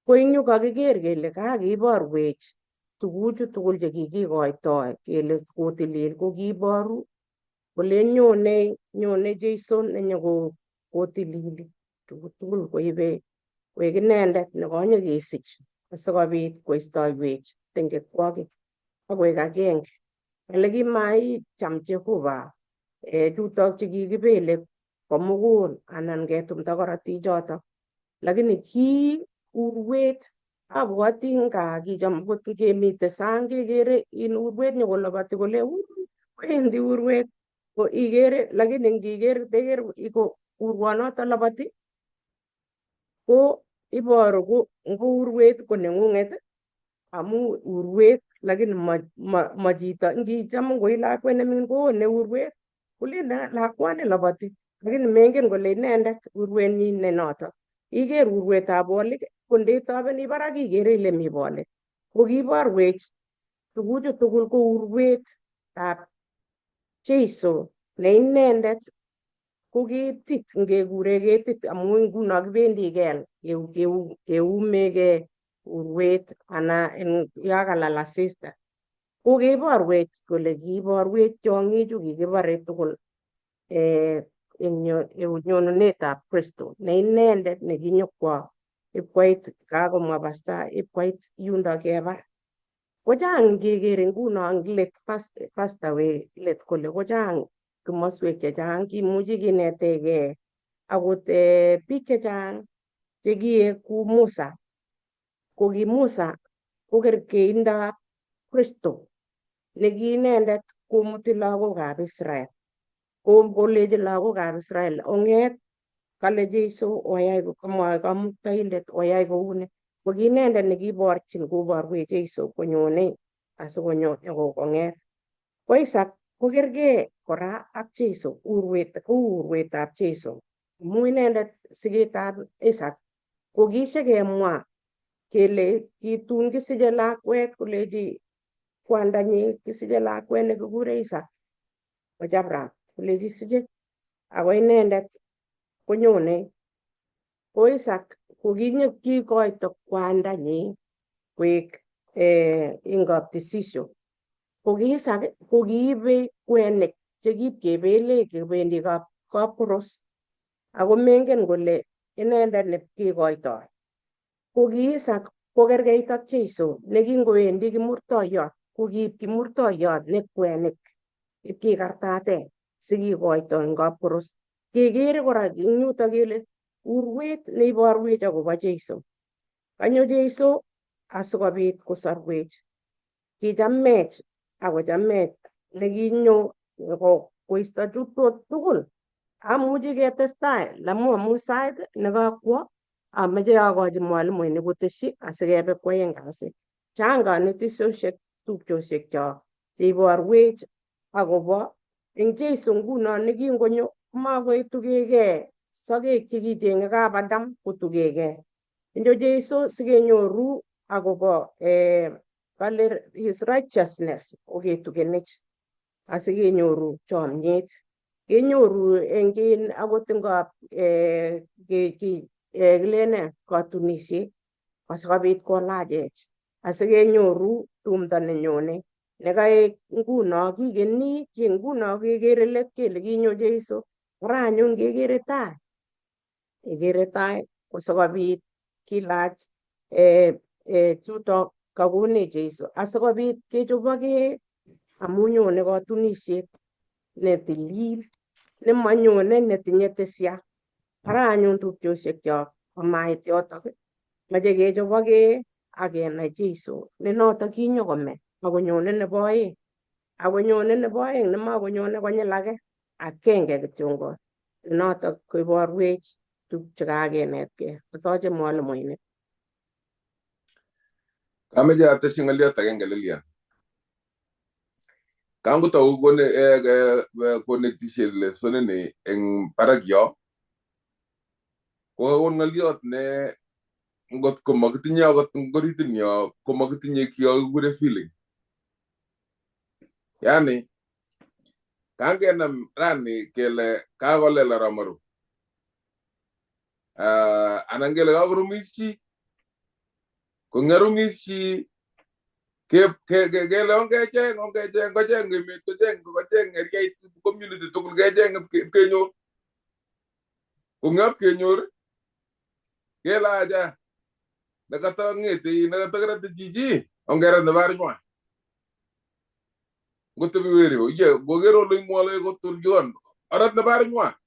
Ko eng yu kakiker kele kakiborwech tuguchu tugul chekikikoitoi kele kotilil ko kiboru kole nyone Jesu nenyokotilili tuguk tugul koibe koek inendet nekonye kesich asikobit koistoiwech tengekwokik ak koek agenge. Ale kimaicham Jehova chutok chekikibele komugul anan ketumda korotik choto. Lakini ki urwet abwoti nga kicham akot kemite sang kekere in urwet nyokoloboti kole wendi urwet ko ikere lakini ngiker teker ko urwonoto loboti ko iboru ko ngo urwet ko neng'ung'et amu urwet lakini ma chito ngicham ngoi lakwet neming'in koone urwet kolen lakwani loboti lakini mengen kole inendet urwenyin ne noto. Iker urwetab bolik ko ndetobeni barak ikere ile mi bolik. Ko kiborwech tuguchu tugul ko urwetab Jesu ne inendet ko ketit ngekure ketit amu nguno kibendi kel keumegei urwet ana ya kalal asista. Ko keborwech kole kiborwech tiong'ichu kikibore tugul eng nyonunetab Kristo ne inendet nekinyokwo ipkoit kakomwa pasta ipkoit yundo kebar. Kochang ngeker nguno eng let pasta we let kole kochang komoswek chechang kimuchi kinetegei akot biik chechang chekiek ku Musa. Ko ki Musa ko kerkeindab Kristo neki inendet komuti lagokab Israel. Ko kolechi lagokab Israel ong'et kale Jesu oyai komwoe kamuktaindet oyai kouni. Ko ki inendet nekiborchin koborwech Jesu konyone asikonyo kong'et. Ko Isaac ko kerkei kora ak Jesu urwet kou urwetab Jesu. Amu inendet siketab Isaac ko kishekemwa kele kitun kisiche lakwet kolechi kwandanyi kisiche lakwet nekikure Isaac koch Abraham kolechi siche ako inendet konyone. Ko Isaac ko kikoito kwandanyi koek eng kaptisisio. Ko ki Isaac ko kiibe kwenik chekipkebele kebendi kapkoros ako mengen kole inendet nekikoitoi. Ko ki Isaac ko kerkeit ak Jesu nekingowendi kimurtoiyot ko kiib kimurtoiyot ne kwenik ipkikartaten. Sikikoito eng kapkoros. Kekere kora eng yutok kele urwet neiborwech akobo Jeiso. Kanyo Jeiso asikobit kosorwech. Kichamech akochamech nekinyo koisto chutot tugul. Amuchi ketestai lamu amu sait nekakwo ameche akochi mwalimuinik kotesyi asikebe kwoeng kasi. Chang kanetisiosiek tupchosiekchok cheiborwech akobo eng Jeiso nguno nekingonyo komakoitukekei sokek chekichenge kap Adam kotukekei. Injo Jeiso sikenyoru akobo kale his righteousness koketukenech asikenyoru chomyet. Kenyoru eng akot eng kilene katunisiet asikobit kolachech asikenyoru tumdo nenyone nekaek nguno kikeni ki nguno kekere let kele kinyo Jeiso kora anyun kekere tai kekere tai kosikobit kilach chuto kakonech Jeiso asikobit kechoboke amu nyone katunisiet netilil nemanyone netinye tesia. Ara anyun tupchosiekchok komait yotok mache kechoboke ak kenai Jeiso ne notok kinyo kome akonyone nebo oeng akonyone nebo oeng nemakonyone konyil age akenge kityongon ne notok koiborwech tuguk chekakenetkei. Atoche mwalimuinik. Kameche atesyi ng'oliot agenge Lilian. Kangotou konetishe lesonini eng barak yo kokakon ng'oliot ne ngot ko makitinye akot eng oritin yo komakitinye kiyo kikure feeling. Yani kangenam rani kele kakolel Aramaru anan kele kakorumis chi kongerumis chi kele ongecheng ongecheng kocheng emet kocheng kocheng eriait community tugul kecheng ipkenyor kongap kenyor kele aja nekatang'ete nekatakarate chichi ongerat nebarnywa ngotebi weri iye ngoker ole ingwole kotulyon orat nebarnywa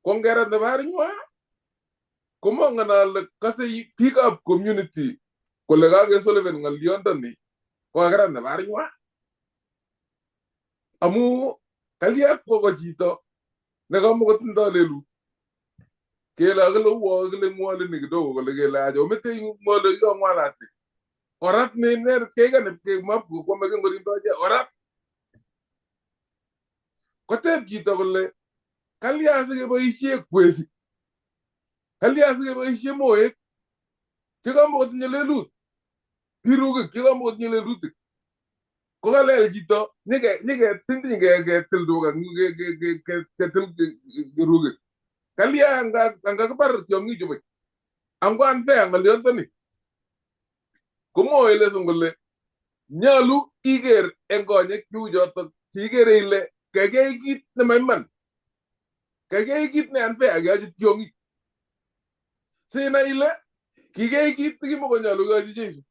kongerat nebarnywa komongen ale kase biikab community kole kakesolven ng'olyondoni kokakerat nebarnywa amu kalya kwo ko chito nekamakotindoi lelut kele akile uo kile ng'wolini kidogo kole kele aja omete ng'wole kikong'walate orat ne inendet keikan mapkwome eng orat koteb chito kole kalya sikeboisie kwesik kalya sikeboisie moek chekamakotinye lelut birukik chekamakotinye lelutik kokalel chito nyiketintin ketil tuga ketil kirukik kalya angakibar tiong'ichu buch ango unfair ng'olyondoni komwoe lesson kole nyolu iker eng konyek cheu chotok cheikere ile kakiyai kit nemaiman kakiyai kit ne unfair keyochi tiong'ik sinai ile kikiyai kit nekimokonyolu keyochi Jeiso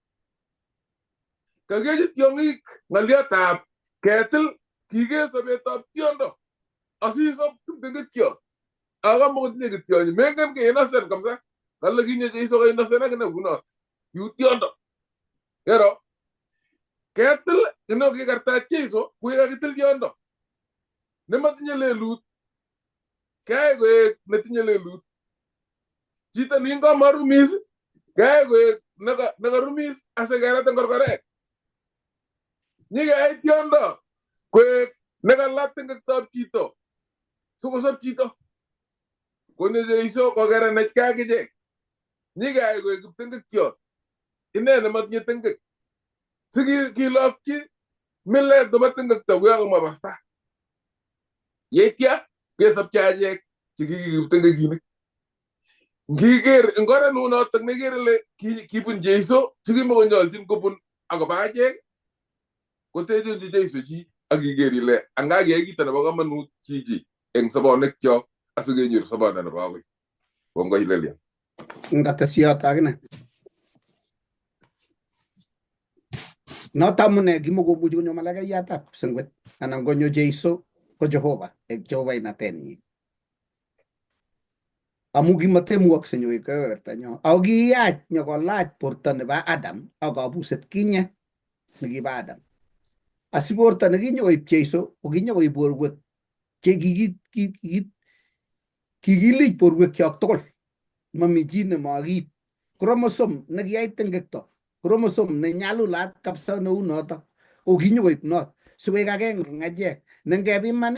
kakiyochi tiong'ik ng'olyotab ketil kiker sobetab tiondo asisob kipting'itiot akamakotinye kitionyi mengen ke innocent kabisa kale kinyo Jeiso ka innocent akine kunot kiu tiondo kero ketil ino kikartat Jeiso kuikakitil tiondo nematinye lelut keyai koek netinye lelut chito nikingamarumis keyai koek nekarumis asikerat eng korkoret nyikeyai tiondo koek nekalat tingektab chito sikosob chito konyo Jeiso kokeranech kei akichek nyikeyai koek kipting'etiot ine nematinye ting'ek sikilokyi milet nebo ting'ekto kuyakomwa pasta yeitya kesobchi achek chekikipting'ekinik ngiker eng oret neunotok nekere ile kibun Jeiso chekimokonyolchin kobun akobo achek kotechenchi Jeiso chi ak iker ile anga kiyai kito nebo komonut chichi eng sobonwekchok asikenyor sobondo nebo akoi. Kongoi Lilian. Ngatesyoto akine. Noto amune kimokomuchi konyo malakaiyatab kipsengwet. Anan konyo Jeiso ko Jehova eng Jehovainatenyi. Amu kimatemukakse nyokoib kebebertanyo. Ako kiyach nyokolach borto nebo Adam ak kabuset kinye nekibo Adam. Asi borto nekinyokoib Jeiso ko kinyokoib borwek che kikilich borwekyok tugul. Mami chi nemakiib. Chromosome nekiyai tengekto, chromosome nenyalulat kabisa neu noto, ko kinyokoib not sikoik agenge eng achek. Ne ngepiman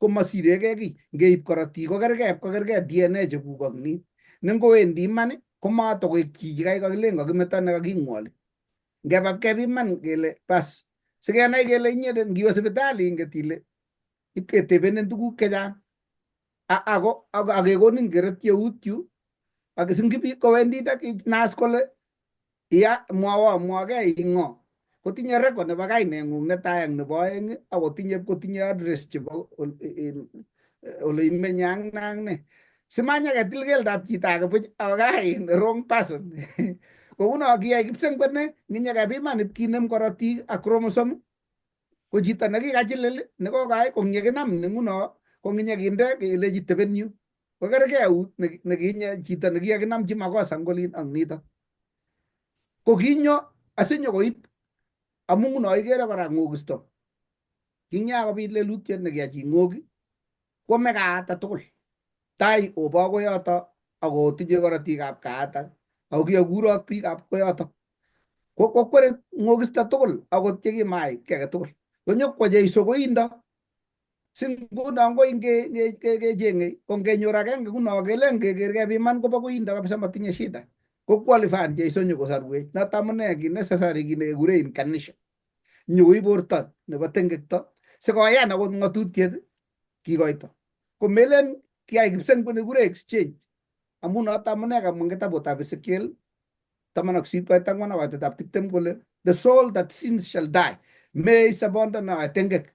komasiregei kiy, ngeib korotik kokergei kokergei DNA chekuk ak nin. Ne ngowendi iman komatokoik chichi kai kakilen kakimeto ne kakingwoli. Ngeba kepiman kele bas sikenai kele inyendet ngiwe sipitali inget ile ipketebenin tuguk chechang ako akekonin keret eut yu ak singibi kowendi nas kole iya mwowo mwagei ing'o kotinye record nebo kaineng'ung netai ak nebo oeng akotinye kotinye address chebo ole imenye ak ne ak ne simanyaketil keldab chito age buch ako wrong person. Kouno kiyai kipsengwet ne nginyekepiman ipkinem korotik ak chromosome ko chito nekikachilil nekokai ko nyekinam nenguno ko nginyekinde kelechi teben yu kokergei eut nekinye chito nekikakinamchi makosa ngolin ak nito. Ko kinyo asinyokoib amu nguno ikere kora ng'okisto. Kinyakobit lelutiet nekiyai ng'oki kwome kaata tugul. Tai obo koyoto akotinye korotikab kaata ako kiyokurok biikab koyoto. Kokwere ng'okisto tugul akot chekimai kiy age tugul. Konyokwo Jeiso koindo. Si nguno ngoi kecheng'e ko ngenyor agenge nguno kelen keker kepiman kobo koindo kabisa matinye shida. Ko qualify Jeiso nyokosarwech. Noto amune ki necessary ki nekekure incarnation. Nyokoib borto nebo tengekto sikoyan akot ng'atutiet kikoito. Ko melen kiyai kipsengwet nekikure exchange. Amu noto amune kamwa eng kitabutab Ezekiel 18 koit 4 koitetab 20 kole the soul that sins shall die. Mee sobondo noe tengek.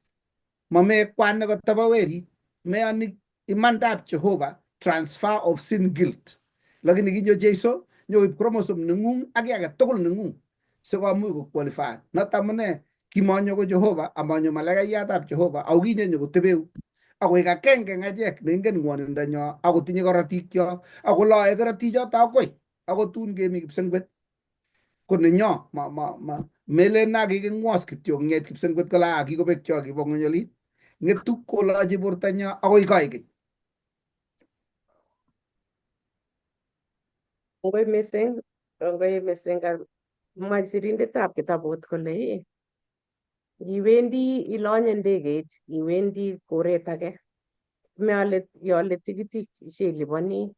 Mamee kwan nekotabo werit. Meyoni imandab Jehova transfer of sin guilt. Lakini kinyo Jeiso nyokoib chromosome neng'ung ak kiy age tugul neng'ung sikomuch ko qualify. Noto amune kimonyo ko Jehova amanyo malaikaiyatab Jehova ako kinyo nyokotebeu akoik agenge eng achek neingen ng'wonindonyo akotinye korotikyok akoloe korotichoto akoi akot tun kemi kipsengwet. Ko nenyo ma ma ma melen na kiking'wos kityo ng'et kipsengwet kole ah kikobekcho kibo ng'ony olin. Ng'etu kolochi bortonyo akoi koikeny. Kongoi mising, kongoi mising kamwa sirindetab kitabut kole iwendi ilonye ndegeit iwendi koret age meole iole tikitit isheliponi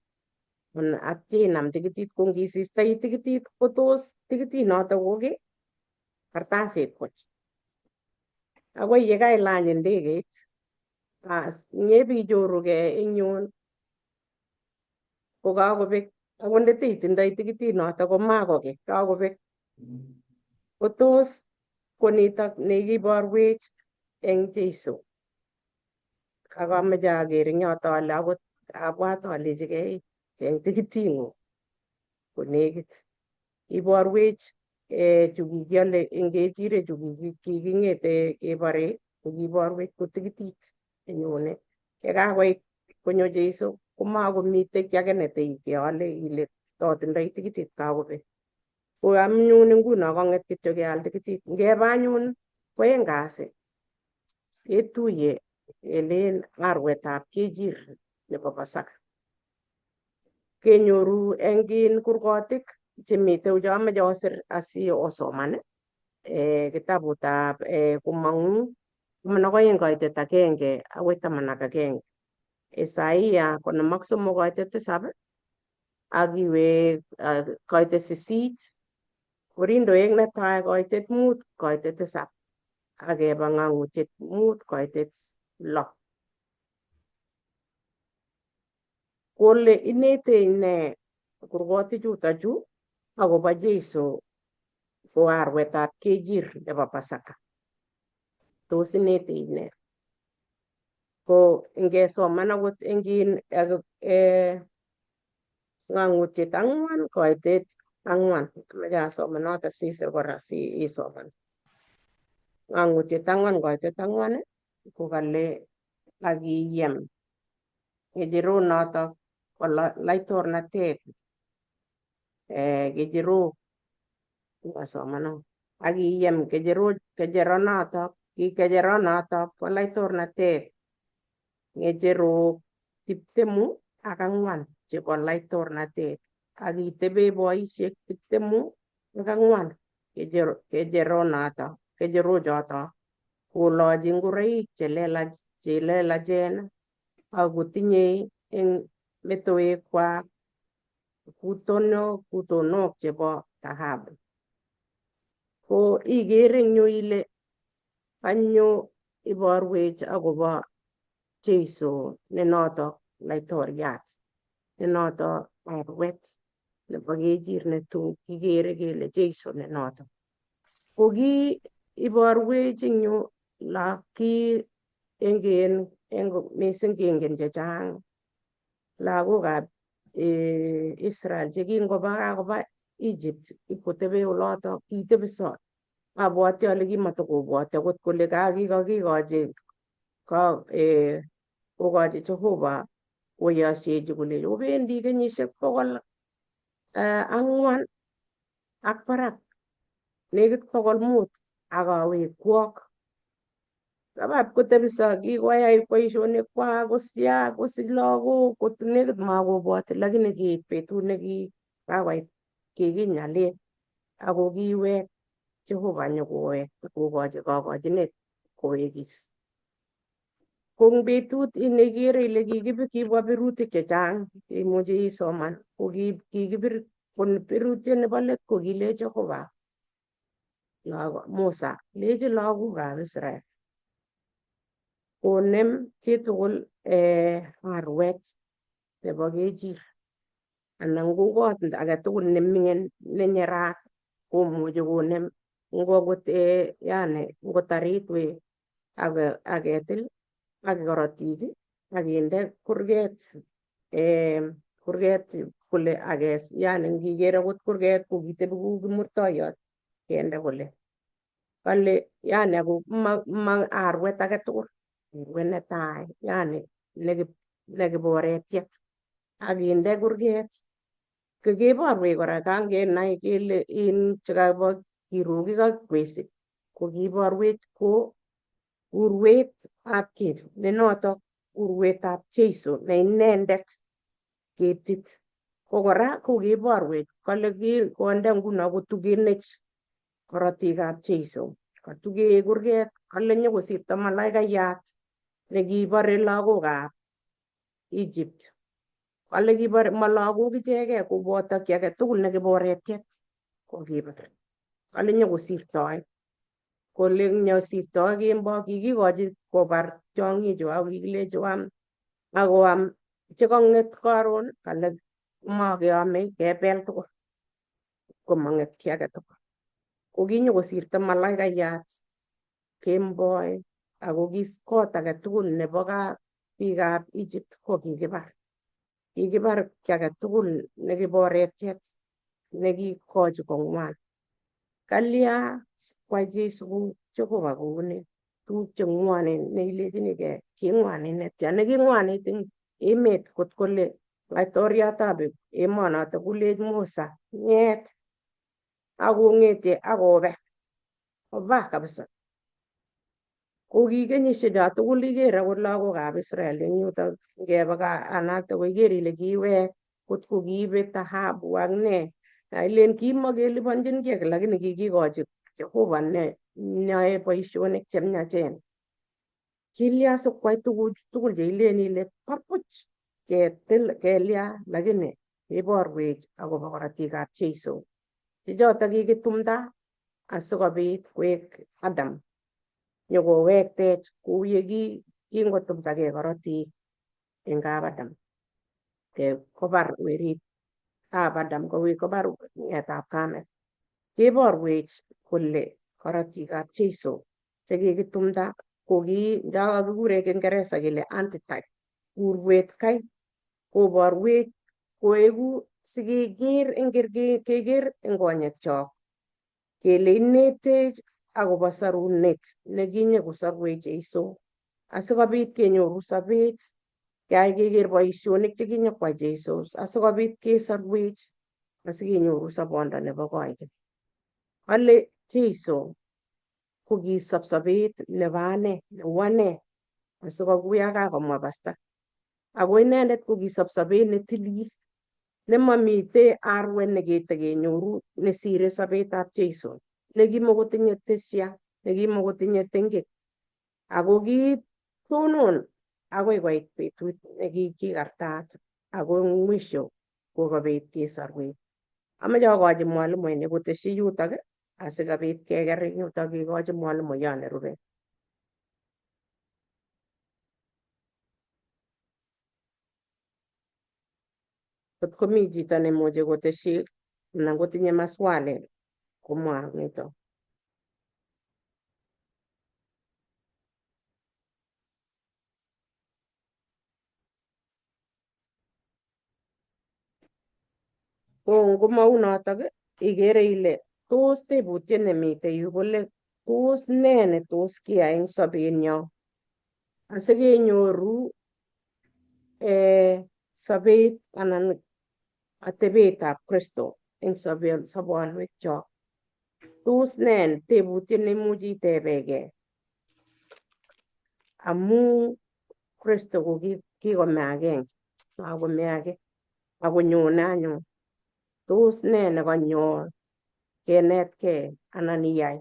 atya inam tikitit ko ngisistoi tikitit kotos tikitit noto ko ki kartasit buch. Akoi yekailany ndegeit bas nyebichorugei eng yun kokakobek akot ndeteitindoi tikitit noto komakoki kakobek. Kotos konitok nekiborwech eng Jeiso. Ak ameche aker eng yoto ale akot abwat alechigei cheng tikiting'ung konekit. Iborwech chu kikiole eng kechirek chu kiking'ete kebore kokiborwech ko tikitit nenyone. Yekakoit konyo Jeiso komakomitei kiy age neteikeole ile totindoi tikitit kakobek. Ko anyun nguno kong'et kityo keal tikitit. Ngeba anyun kwoeng kasi ketuye kelen arwetab kechir nebo Pasaka. Kenyoru eng kurgotik chemite chomoche osir asi osoman kitabutab Komong'u 12 koitet 1 akoi 11. Isaia 53 koitet 7 ak iwe koitet 8. Korindoek netai koitet 5 koitet 7 ak keba ng'ang'utiet 5 koitet 6. Kole inetech ne kurgotik chuto chu akobo Jeiso ko arwetab kechir nebo Pasaka. Tos inetech ne? Ko ngesoman akot eng ng'ang'utiet 4 koitet 4. Amache asoman noto sisir kora si isoman. Ng'ang'utiet 4 koitet 4. Kokale akiyem ng'echeronotok bo laitornatet ng'echerok asomano akiyem ng'echeronotok ki ng'echeronotok bo laitornatet ng'echerok 24 chebo laitornatet ak kitebe boisiek 24 ng'echerochoto kolochi ngoroik chelelachen ak kotinyei eng metoekwak kutonok chebo thahabu. Ko ikere eng yu ile kanyo iborwech akobo Jesu ne notok laitoriat, ne notok arwet nebo kechir netun kikere kele Jesu ne notok. Ko ki iborwech eng yu ki engen mising kengen chechang lagokab Israel chekingoba kakoba Egypt ipkotebe oloto kitebiso. Abwati ale kimatokobwoti akot kole kakikochi kokochi Jehova koyosiechi kole obendi kenyisiek 400 ak barak nekit 500 ak awekwok. Sabab kotebiso kikoyai boisionik kwak kosya kosich lagok kot nekit makobwoti lakini kiit betut nekikakoit kikinyalil ako kiwek Jehova nyokowek kokochi kokochinet kowekis. Ko eng betut nekikere ile kibwa birutik chechang imuchi isoman ko kikibir birutiet nebo let ko kilech Jehova Musa lechi lagokab Israel konem chitugul arwet nebo kechir anan ko kot age tugul neming'in nenyerat komuchi konem ngokot yani ngotarit we ak ketil ak korotik ak kinde kurget kurget kole akes yani ngiker akot kurget ko kitebi kou kimurtoiyot kende kole kale yani ako ma arwet age tugul arwet netai yani nekiboretiet ak kinde kurget keborwech kora kangenai kele in chekabo kirugik ak kwesik ko kiborwech ko urwetab kip ne notok urwetab Jesu ne inendet ketit. Ko kora ko kiborwech kole konde nguno kotugenech korotikab Jesu katuge kurget kole nyokosirto malaikayat nekibore lagokab Egypt. Kole kibore ma lagok ichegei koboto kiy age tugul nekiboretiet ko kibar. Kole nyokosirtoi kole nyosirtoi kemboi kikikochi kobar tiong'ichu ak kikilechi oam akoam chekong'et karon kale makeame kebel tugul komang'et kiy age tugul. Ko kinyokosirto malaikayat kemboi ako kot age tugul nebo biikab Egypt ko kikibar. Kikibar kiy age tugul nekiboretiet nekikochi kong'wan. Kalya kwai Jesu Jehova kouni tuguk cheng'wonen neilechinigei king'wanit netya neking'wanit eng emet kot kole laitoriatab emonoto kolech Musa ng'et akong'etye akobe koba kabisa. Ko ki kenyisiek cho tugul iker akot lagokab Israel eng yutok ngebe anakte ko iker ile kiwek kot ko kiibe thahabu ak ne ilen kimakeliponjin kiy lakini kikikochi Jehova ne neyoe boisionik chemiachen. Kilya sikwai tuguchu tugul cheilen ile barbuch ketil kelya lakini iborwech akobo korotikab Jesu chechotok kikitumda asikobit koek Adam nyokowektech kou ye kingotumdagei korotik eng kap Adam kobar werit ab Adam kobar ng'etab kamet. Keborwech kole korotikab Jesu chekikitumda ko ki ndakakikure Kiingereza kele antitype urwet kai koborwech koeku sikeker eng keker eng konyekchok kele inetech akobo sorunet nekinye kosorwech Jesu. Asikobit kenyoru sobet, keyai keker boisionik chekinyokwai Jeiso asikobit kesorwech asikenyoru sobondo nebo koikeny. Ale Jeiso kokisob sobet nebo ane, neu ane, asikokuya kakomwa pasta. Ako inendet kokisob sobet netilil nemomite arwet neketekenyoru nesire sobetab Jeiso nekimokotinye tesia, nekimokotinye tengek. Ako kitonon akoi koit betut nekikikartat ako mwisho kokobit kesorwech. Amoche akochi mwalimuinik kotesyi yutok asikobit keker eng yutok kekochi mwalimuyon nerube. Kot komi chito nemuche kotesyi anan kotinye maswali komwa nito. Ko ngomaunotok ikere ile tos tebutiet nemite yu kole tos nee netos kiyai eng sobenyo asikenyoru sobet anan atebetab Kristo eng sobonwekchok. Tos nee tebutiet neimuch itebekee amu Kristo ko kikome agenge makome age akonyone anyun. Tos nee nekanyol kenetkei anan iyai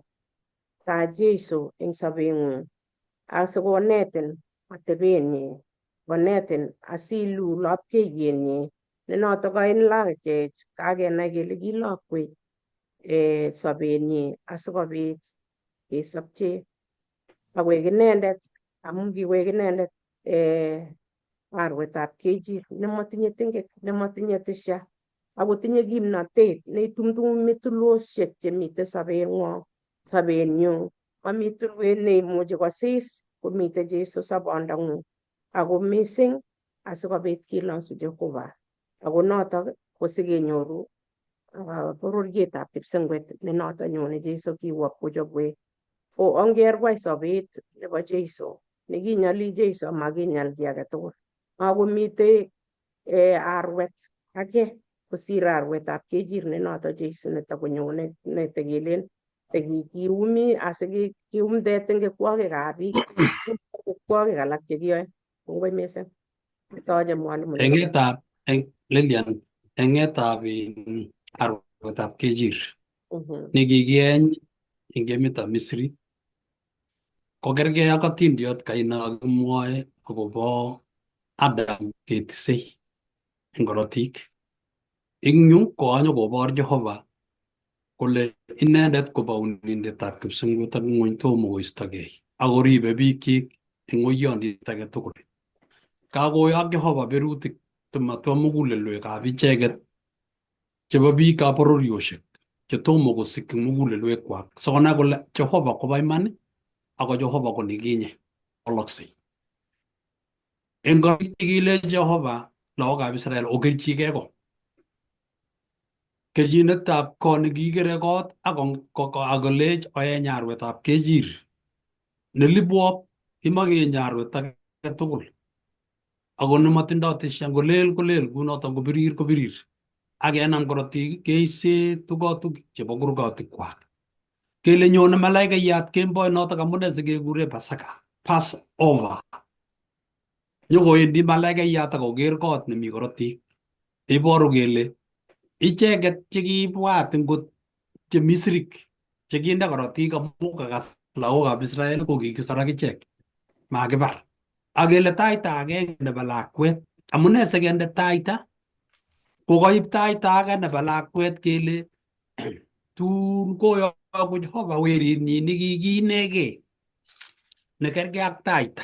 ta Jeiso eng sobeng'ung asikonetin atebenyi, konetin asilu lapkeiyenyi nenotok kailachech kakenai kele kilokwech sobenyi asikobit kesobche akoek inendet amu kikoek inendet arwetab kechir nemotinye tengek nemotinye tisha akotinye kimnatet neitumtumi tulwosiek chemite sobeng'wong sobenyu. Mami tulwet neimuchi kosis komite Jeiso sobondong'ung ako mising asikobit kilosu Jehova ako notok ko sikenyoru bororietab kipsengwet ne noto nyone Jeiso kiwo kochobwech. Ko ongerwai sobet nebo Jeiso nekinyoli Jeiso makinyal kiy age tugul. Makomite arwet age kosir arwetab kechir ne noto Jeiso netokonyone netekelen kiumi asikiumde tengekwokikab biik tengekwokik alak chekiyoe. Kongoi mising. Toche mwalimu. Eng'etab Lilian, eng'etab arwetab kechir nekikieny eng emetab Misri kokergei ak atindiot kaina kakimwoe akobo Adam ketisei eng korotik. Eng yu kokanyokobor Jehova kole inendet ko baunindetab kipsengwet ak ng'wony tomo koistogei akoribe biikchik eng ng'oiyondit age tugul. Kakoyok Jehova berutik tomatwa mugulelwekab icheket chebo biikab bororiosiek chetomo kosikyi mugulelwekwak sikonai kole Jehova kobo iman ako Jehova ko nekinye walaksei. Eng kile Jehova lagokab Israel okerchigei ko. Kerchinetab ko nekikere kot akolech oeny arwetab kechir nelibwop kimakeny arwet age tugul ako nemotindoi tisha ngolel kolel kunoto ngobirir kobirir ak kenam korotik keise tugotuk chebo kurgotikwak. Kele nyone malaikayat kemboi notok amune sikekure Pasaka, Passover. Nyokowendi malaikayat akoker kot nemi korotik. Iboru kele icheket chekiibwat ngot che Misrik chekinde korotik amu kakas lagokab Israel ko kikisor akichek makibar. Ak kele taita agenge nebo lakwet amune sikende taita ko koib taita age nebo lakwet kele tun koyoku Jehova werinyin nekikiinegei nekergei ak taita.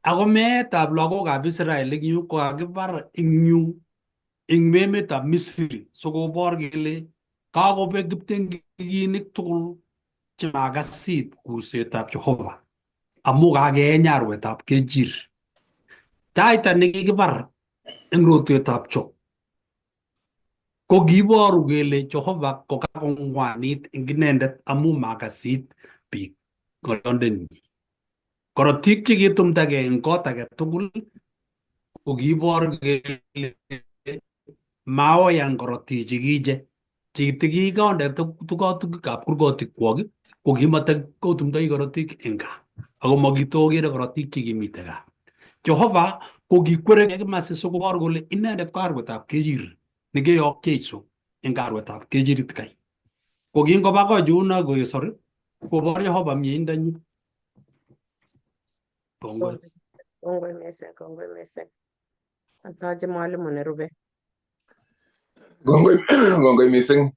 Ako meetab lagokab Israel eng yu kokakibar eng yu eng emetab Misri sikobor kele kakobek kiptengikinik tugul chemakasit kursetab Jehova amu kakeeny arwetab kechir. Taita nekikibar eng rotwetab cho ko kiiboru kele Jehova ko kakongwanit eng inendet amu makasit biik ng'olyondenyi. Korotik chekitumdakei eng kot age tugul ko kiibor kele maoyan korotik chikiche chekitikikonde tukotukab kurgotikwok ko kimatakotumdoi korotik eng gaa ako makitokere korotik chekimite gaa. Jehova ko kikwere kimasi sikobor kole inendet ko arwetab kechir nekeyok Jeiso eng arwetab kechirit kai. Ko kingoba ko yuno koesor kobor Jehova mieindanyi. Kongoi. Kongoi mising, kongoi mising. Atoche mwalimu nerube. Kongoi, kongoi mising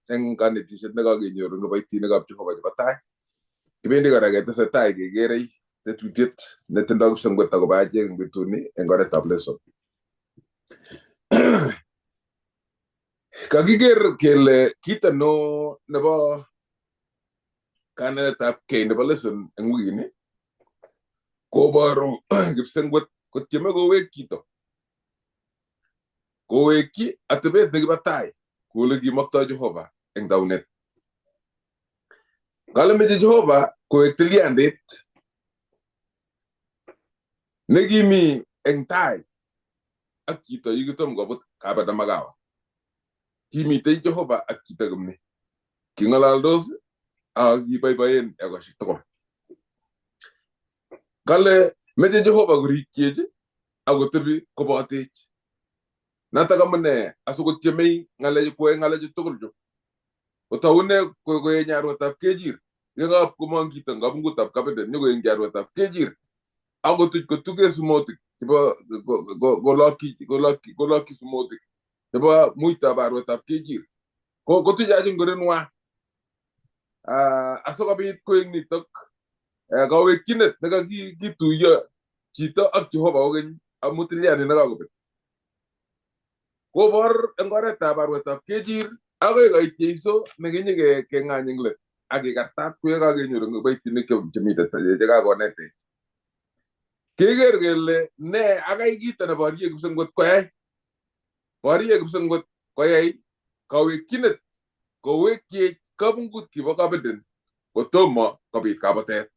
eng kanetishet nekakenyor eng kiboitinikab Jehova chebo tai. Kibendi kora ketesetai kekerei tetutiet netindoi kipsengwet akobo achek eng betuni eng oretab lesson. Kakiker kele kito neo nebo kanetetab kei nebo lesson eng wikini koboru kipsengwet kotyeme kowek chito kowekyi atebet nekibo tai kole kimoktoi Jehova eng taunet. Kale meche Jehova kowek tilyandit nekimi eng tai ak chito yekitom kobut kabada makawa. Kimitei Jehova ak chito komie. King'alaldos ak kiboiboen ekosiek tugul. Kale meche Jehova korikyech akotebi kobotech. Notok amune asikotyemei ng'alechu koyae ng'alechu tugul chu. Kotoune koeny arwetab kechir yekab komong chito eng kabungutab kabenden nyokoengchi arwetab kechir akotuch kotuge sumotik chebo kolokyi sumotik chebo muitab arwetab kechir. Kotuchach ngorenwa asikobit koek nitok kawekchinet nekakituiyo chito ak Jehova kokeny amu tilyandit nekakobet. Kobor eng oretab arwetab kechir akoi koit Jeiso nekinye keng'any eng let ak kekartat kuye kakenyor eng kiboitinik chemite chekakonetech. Keker kele ne akai kito neborye kipsengwet koyai. Borye kipsengwet koyai kawekchinet kowekyech kabungut kibo kabenden kotomo kobit kabatet.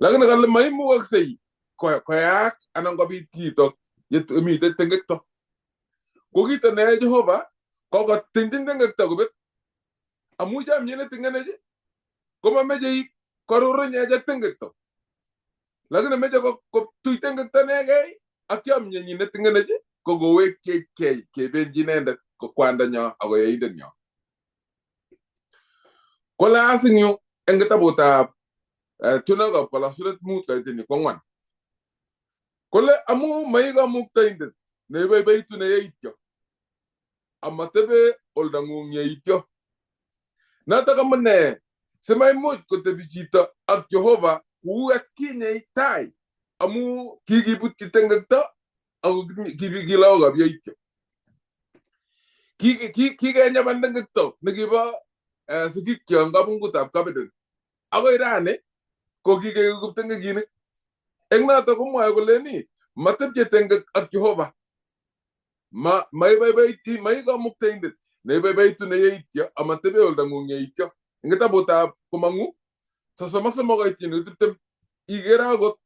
Lakini kale maimukoksei koyaak anan kobit kiito yemitei tengekto. Ko kito neyoe Jehova ko kotingting tengekto kobet amu chomyet netingenech komameche koruruny echek tengekto. Lakini meche kotui tengekto inegei ak chomyenyi netingenech ko kowekyech kebenchi inendet ko kwandanyo ako yaindenyo. Kole as eng yu eng kitabutab tionwogikab kalosunet 5 kaitini 4. Kole amu mai kamuktaindet neiboiboitu neyeityo amatebe oldang'ung yeityo. Notok amune simaimuch kotebi chito ak Jehova kou atkinye tai amu kikibutyi tengekto ako ki lagokab yeityo. Kikenyaban tengekto nekibo sigikyok eng kabungutab kabenden. Akoi rani ko kikeku kiptengekinik. Eng notok komwoe kole ni matepche tengek ak Jehova. Mai kamuktaindet neiboiboitu neyeityo amatebe oldang'ung yeityo. Eng kitabutab Komong'u 33 kaitini 20 ikere akot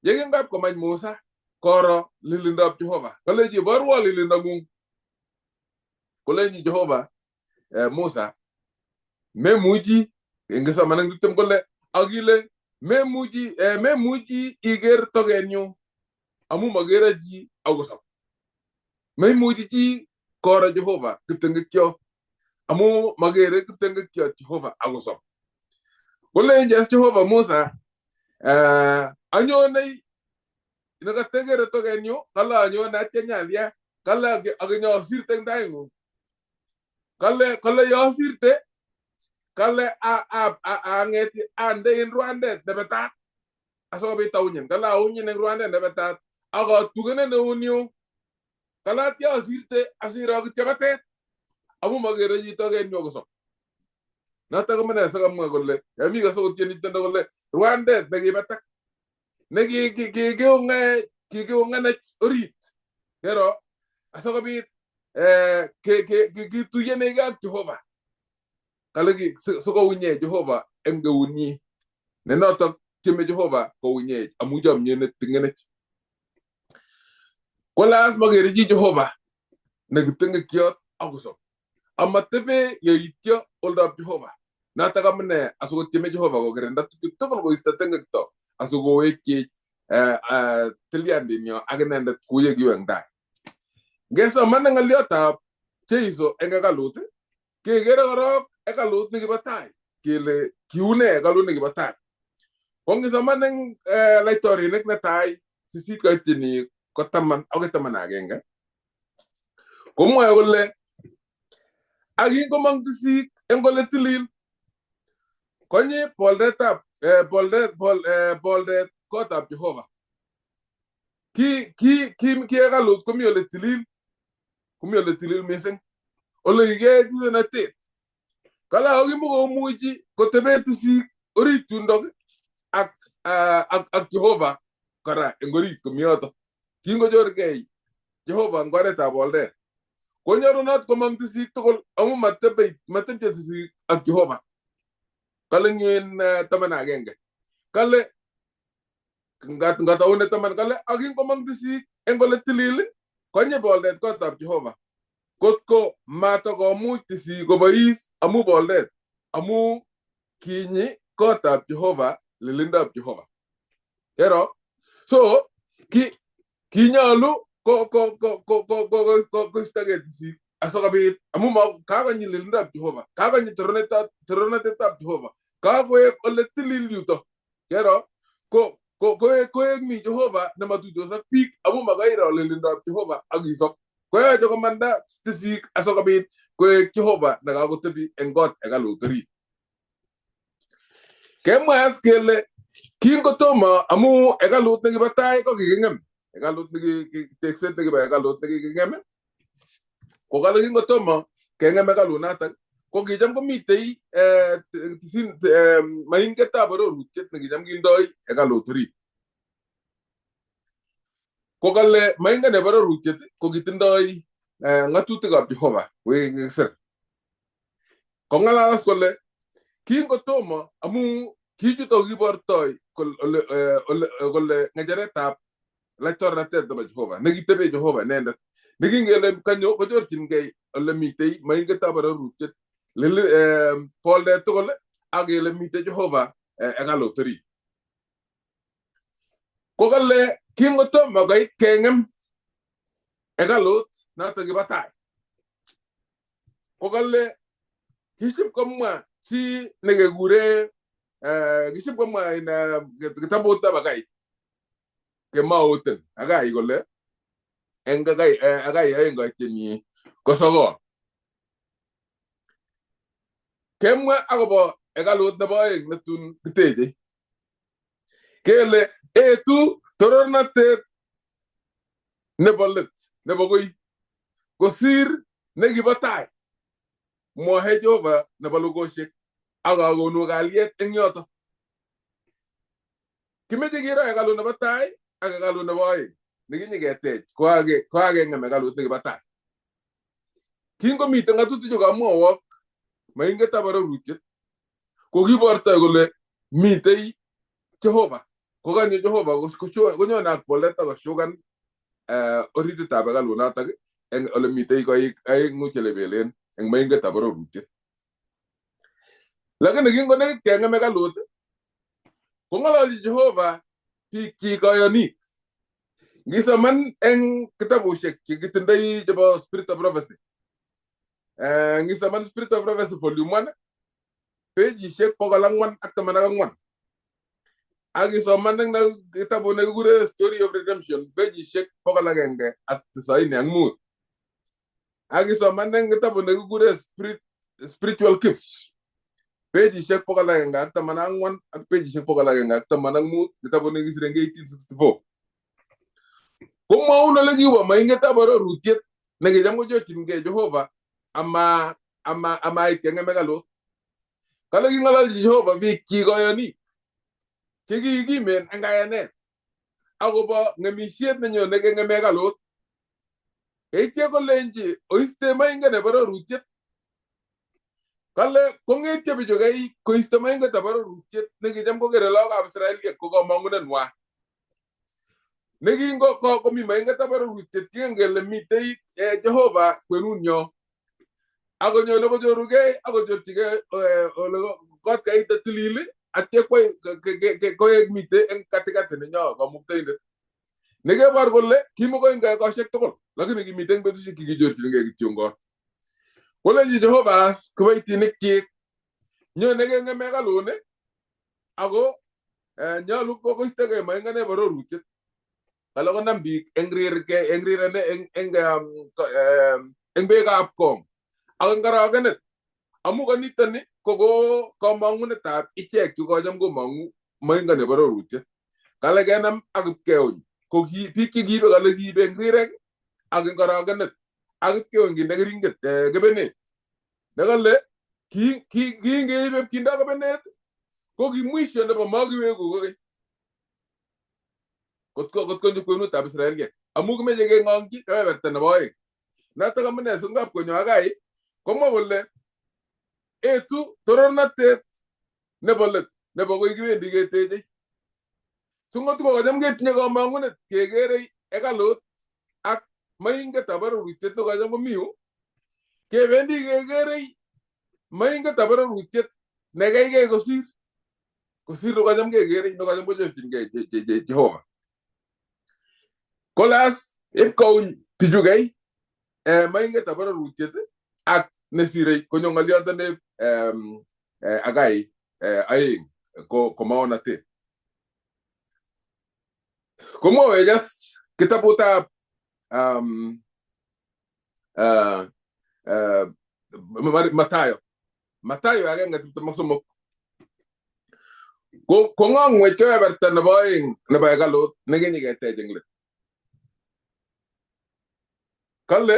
yekingap komach Musa koro lilindab Jehova. Kolenji iborwo lilindang'ung. Kolenji Jehova Musa memuchi eng 20 kole akile memuchi iker tokenyu amu makere chi akosob. Maimuchi chi koro Jehova kiptengekyo amu makere kiptengekyo Jehova akosob. Kolenji as Jehova Musa anyone nekatekere tokenyu kale anyone atya nyalia kale akinyosirte eng taing'ung. Kale yosirte kale ang'eti ande en rwandet nebetat asikobit aunyin. Kale aunyin eng rwandet nebetat akatukenen eunyu. Kale atya asirte asiro kityo batet amu makere chi tokenyu akosob. Notok amune sikamwa kole yami kasokotieni tiendo kole rwandet nekibetak nekikiunganech orit kero asikobit kituyenegei ak Jehova. Kale sikounye Jehova eng eunyi ne notok Tieme Jehova kounyech amu chomyet netingenech. Ko lazima kere chi Jehova nekiptengekyot akosob. Amatebe yeityo oldab Jehova. Notok amune asikotieme Jehova kokirinda tuguk tugul koisto tengekto asikowekchech tilyandinyo ak inendet kou ye kiu eng tai. Ngesoman ng'olyotab Jeiso eng hekalut, kekere korok hekalut nekibo tai kele kiune hekalut nekibo tai. Ko ngisoman eng laitorinik netai 8 koityini ko 10 akoi 11 komwoe kole ak kingomong tisik eng ole tilil konyi poldetab poldet kotab Jehova. Ki ki ki ki hekalut komi ole tilil, komi ole tilil mising, ole kikiyoe tisonatet. Kala kimukomuchi kotebe tisik orit yundok ak ak Jehova kora eng orit komi yoto. Kingochorgei Jehova eng oretab boldet, konyolunot komong tisik tugul amu matebche tisik ak Jehova. Kale eng 11 kale ngataune 10 kale ak kingomong tisik eng ole tilil konyi boldet kotab Jehova. Kotko matakomuch tisik kobois amu boldet, amu kinyi kotab Jehova lilindab Jehova. Kero? So kinyolu koistogei tisik asikobit amu kakonyi lilindab Jehova, kakonyi toronatetab Jehova, kakoek ole tilil yuto. Kero? Koek mi Jehova nematuitos ak biik amu makairo lilindab Jehova ak isop. Koyoche komanda tisik asikobit koek Jehova nekakotebi eng kot hekalut orit. Kemwa as kele kingotomo amu hekalut nekibo tai ko kiking'em. Hekalut tekset nekibo hekalut nekiking'em ko kale kingotomo keng'em hekalut notok ko kicham komitei maingetab arorutiet nekicham kindoi hekalut orit. Ko kale mainget nebo arorutiet ko kitindoi ng'atutikab Jehova kikisir. Kong'alalas kole kingotomo amu kichuto kibortoi kole ng'echeretab laitornatet nebo Jehova nekitebe Jehova inendet nekingele kanyo kochorchingei ole mitei maingetab arorutiet poldet tugul ak kele mitei Jehova hekalut orit. Ko kale kingotomo koit keng'em hekalut notok kibo tai ko kale kisib komwa chi nekekure kisib komwa kitabutab Hagai kemauten Hagai kole eng Hagai 2 koityi ko 9 kemwa akobo hekalut nebo 2 netun kiteche kele etu torornatet nebo let nebo koi kosir nekibo tai mwoe Jehova nebo lugoshek ak akonu kalyet eng yoto. Kimeche kiro hekalut nebo tai ak hekalut nebo 2 nekinyiketech kokakeng'em hekalut nekibo tai. Kingomiten ng'atutichu kamwowok maingetab arorutiet ko kibortoi kole mitei Jehova. Kokanyo Jehova konyone ak boldet ak koshukan orititab hekalut notok eng ole mitei koik aeng'u chelebelen eng maingetab arorutiet. Lakini kingonekit keng'em hekalut kong'ololchi Jehova biikchik koyonik. Ngisoman eng kitabushek chekitindoi chebo Spirit of Prophecy. Ngisoman Spirit of Prophecy volume 1 pejishek 414. Ak isoman eng kitabut nekikure Story of Redemption pejishek 195. Ak isoman eng kitabut nekikure Spiritual Gifts pejishek 114 ak pejishek 115 kitabut nekikisir eng 1864. Komwoun ole kiwo maingetab arorutiet nekicham kochorchingei Jehova amait keng'em hekalut. Kale king'ololchi Jehova biikchik koyonik chekikimen eng kayanet akobo ng'emisiet nenyone keng'em hekalut. Yeityo kolenji oiste mainget nebo arorutiet. Kale kong'etyo bichu kei koisto moingetab arorutiet nekicham kokere lagokab Israeliek ko kamang'unenwa. Nekingo komi moingetab arorutiet kingen kele mitei Jehova kwenunyo. Akonyone kochorugei akochorchigei ole kot kaita tilil atya koek mitei eng katikati nenyo kamuktaindet. Nekebor kole kimukoingei kosiek tugul lakini kimitei eng betusiek kikichorchinigei kityongon. Kolenji Jehova as kiboitinikchik nyone keng'eme hekaluni ako nyolu koistogei moinget nebo arorutiet. Kale konam biik eng rirene eng beekab kong ak eng korokenet amu kanitoni ko kamang'unetab ichek chukocham komong'u moinget nebo arorutiet. Kale kenam ak ipkeuny ko biik chekiibe kale kiibe eng rirek ak eng korokenet ak ipkeuny kinde keringet kebenet. Nekale kingeibe kindo kebenet ko ki mwisho nebo makiweku kokeny kotko nyo kwenutab Israeliek amu kimeche keng'ongchi kebeberta nebo oeng. Notok amune singap konyo Hagai komwa kole etu torornatet nebo let nebo koi kiwendi keteche. Singotko kacham ketinye kamang'unet kekerei hekalut ak moingetab arorutiet nekacham komi yu kebendi kekerei moingetab arorutiet nekeikei kosir nekacham kekerei nekacham kochorchingei Jehova. Kolas ipkouny bichukei moingetab arorutiet ak nesirei konyo ng'oliondo Hagai 2 ko maonatet. Komwowech as kitabutab Mathayo. Mathayo 1:23. Kong'ong'wech kebeberta nebo oeng nebo hekalut nekinyiketech eng let. Kale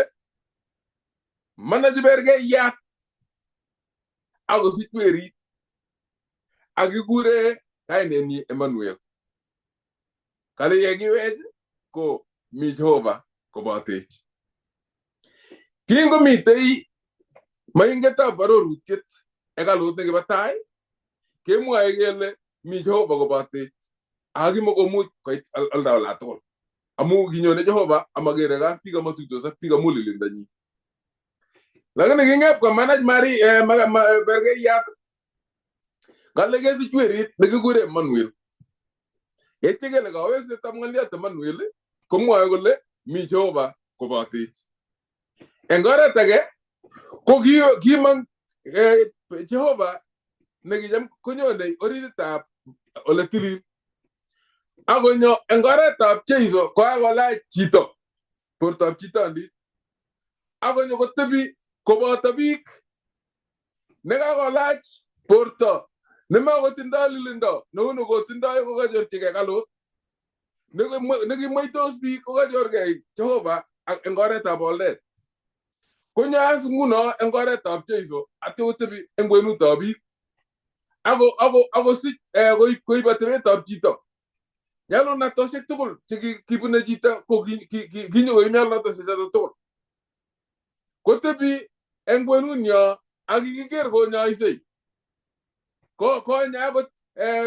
manachi berkeiyat akosich werit ak kikure kainenyi Emmanuel. Kale yekiwech ko mi Jehova kobotech. Kingomitei moingetab arorutiet hekalut nekibo tai kemwoe kele mi Jehova kobotech ak kimakomuch koit olda olatugul amu kinyone Jehova amakere ka biik amatuitos ak biik amu lilindonyi. Lakini king'ep komanach Mari berkeiyat kale kesich werit nekikure Emmanuel. Yeityo kele kaweksetab ng'oliot Emmanuel komwoe kole mi Jehova kobotech. Eng oret age ko kimong Jehova nekicham konyone orititab ole tilil akonyo eng oretab Jeiso kokakolach chito bortab chitondit akonyo kotebi koboto biik nekakolach borto nemakotindoi lilindo neu nekotindoi kokachorchigei hekalut nekimweitos biik kokachorgei Jehova eng oretab boldet. Konyo as nguno eng oretab Jeiso atyo kotebi eng kwenutab biik akosich koib atebetab chito. Nyalunatosiek tugul chekibune chito ko kinyo koib nyalunatosiek choto tugul. Kotebi eng kwenunyo ak kikiker konyoisei. Konya akot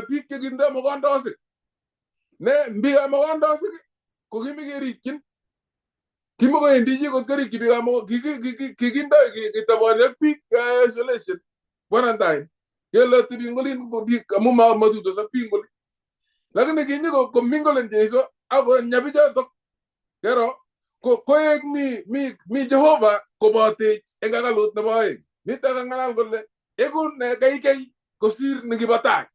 biik chekindoi mokondosik. Ne biikab mokondosik ko kimikerikyin. Kimakowendi chi kot korikyi biikab kikindoi kitoboni ak biik isolation quarantine. Kele tebi ngolin biik amu matuitos ak biik ngolin. Lakini kinyo komingolen Jeiso akonya bichotok kero koek mi Jehova kobotech eng hekalut nebo oeng. Nitok kang'alal kole eku nekeikei kosir nekibo tai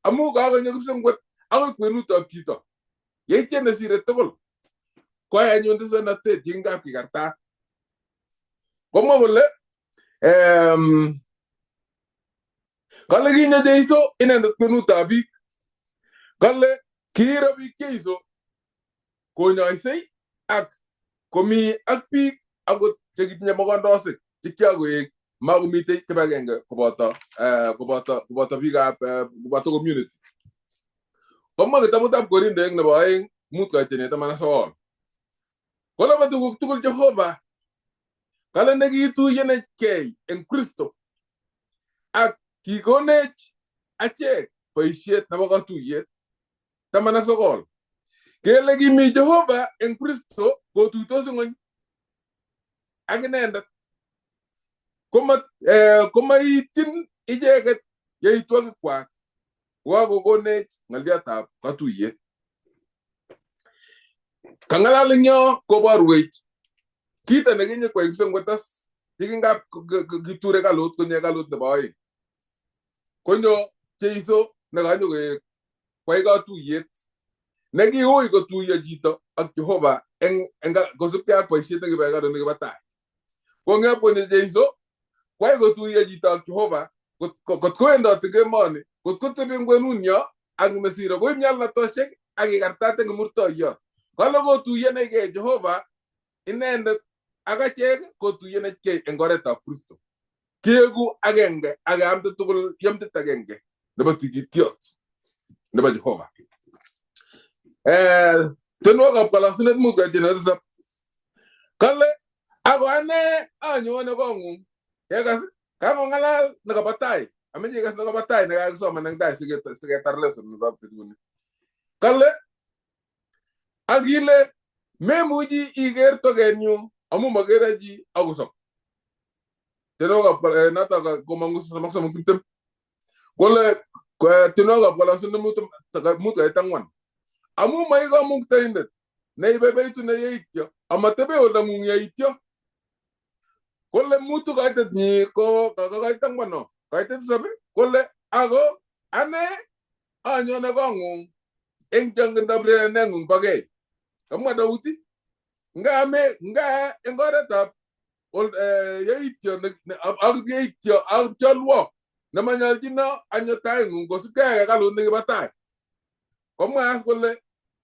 amu kakonyo kipsengwet akoi kwenutab chito. Yeityo nesire tugul koyai anyun tesonatet yekingap kikartat. Komwa kole kale kinyo Jeiso inendet kwenutab biik. Kale kiiro biik Jeiso konyoisei ak komi ak biik akot chekitinye mokondosik chekiakoek makomitei kibagenge koboto biikab koboto community. Komwa kitabutab Korindoek nebo 2 5:19. Kole bo tuguk tugul Jehova kale nekiituyenechkei eng Kristo Ak kikonech achek boisiet nebo katuyet. 19. Kele kimi Jehova eng Kristo kotuitos ng'ony ak inendet. Komaityin icheket yaitwogikwak kokakokonech ng'olyotab katuyet. Kang'alal eng yo koborwech kito nekinye kwai kipsengwetas yekingap kitur hekalut konyo hekalut nebo oeng. Konyo Jeiso nekanyo kwai katuyet nekiui kotuiyo chito ak Jehova eng kosubkei ak boisiet nekibo hekalut nekibo tai. Kong'ep konyo Jeiso kwai kotuiyo chito ak Jehova kot kowendoti kemoni, kot kotebi eng kwenunyo ak mesiro koib nyalnatosiek ak ikartat eng kimurtoiyot. Kale kotuiyanegei Jehova inendet ak achek kotuiyanechkei eng oretab Kristo. Keeku agenge ak keamte tugul yamtet agenge nebo tikitiot nebo Jehova. Tienwogikab kalosunet 5:7. Kale ako ane anyone kong'ung. Kekas kakong'alal nekobo tai. Ameche ikas nekobo tai nekakisoman eng tai siketar lesson nebo betuni. Kale ak ile memuchi iker tokenyu amu makere chi akosob. Tienwogikab notok komong'u 33 20. Kole tienwogikab kalosunet 5:4. Amu mai kamuktaindet neibaibaitu ne yeityo amatebe oldang'ung yeityo. Kole mutu kaitet nyi ko kaitet ang'wan no kaitet tisab kole ako ane anyone kong'ung eng chongindab rireneng'ung bo kei. Kamwa Daudi nga eng oretab yeityo ak yeityo ak cholwok nemanyolchino anyo taing'ung kosubkei ak hekalut nekibo tai. Komwa as kole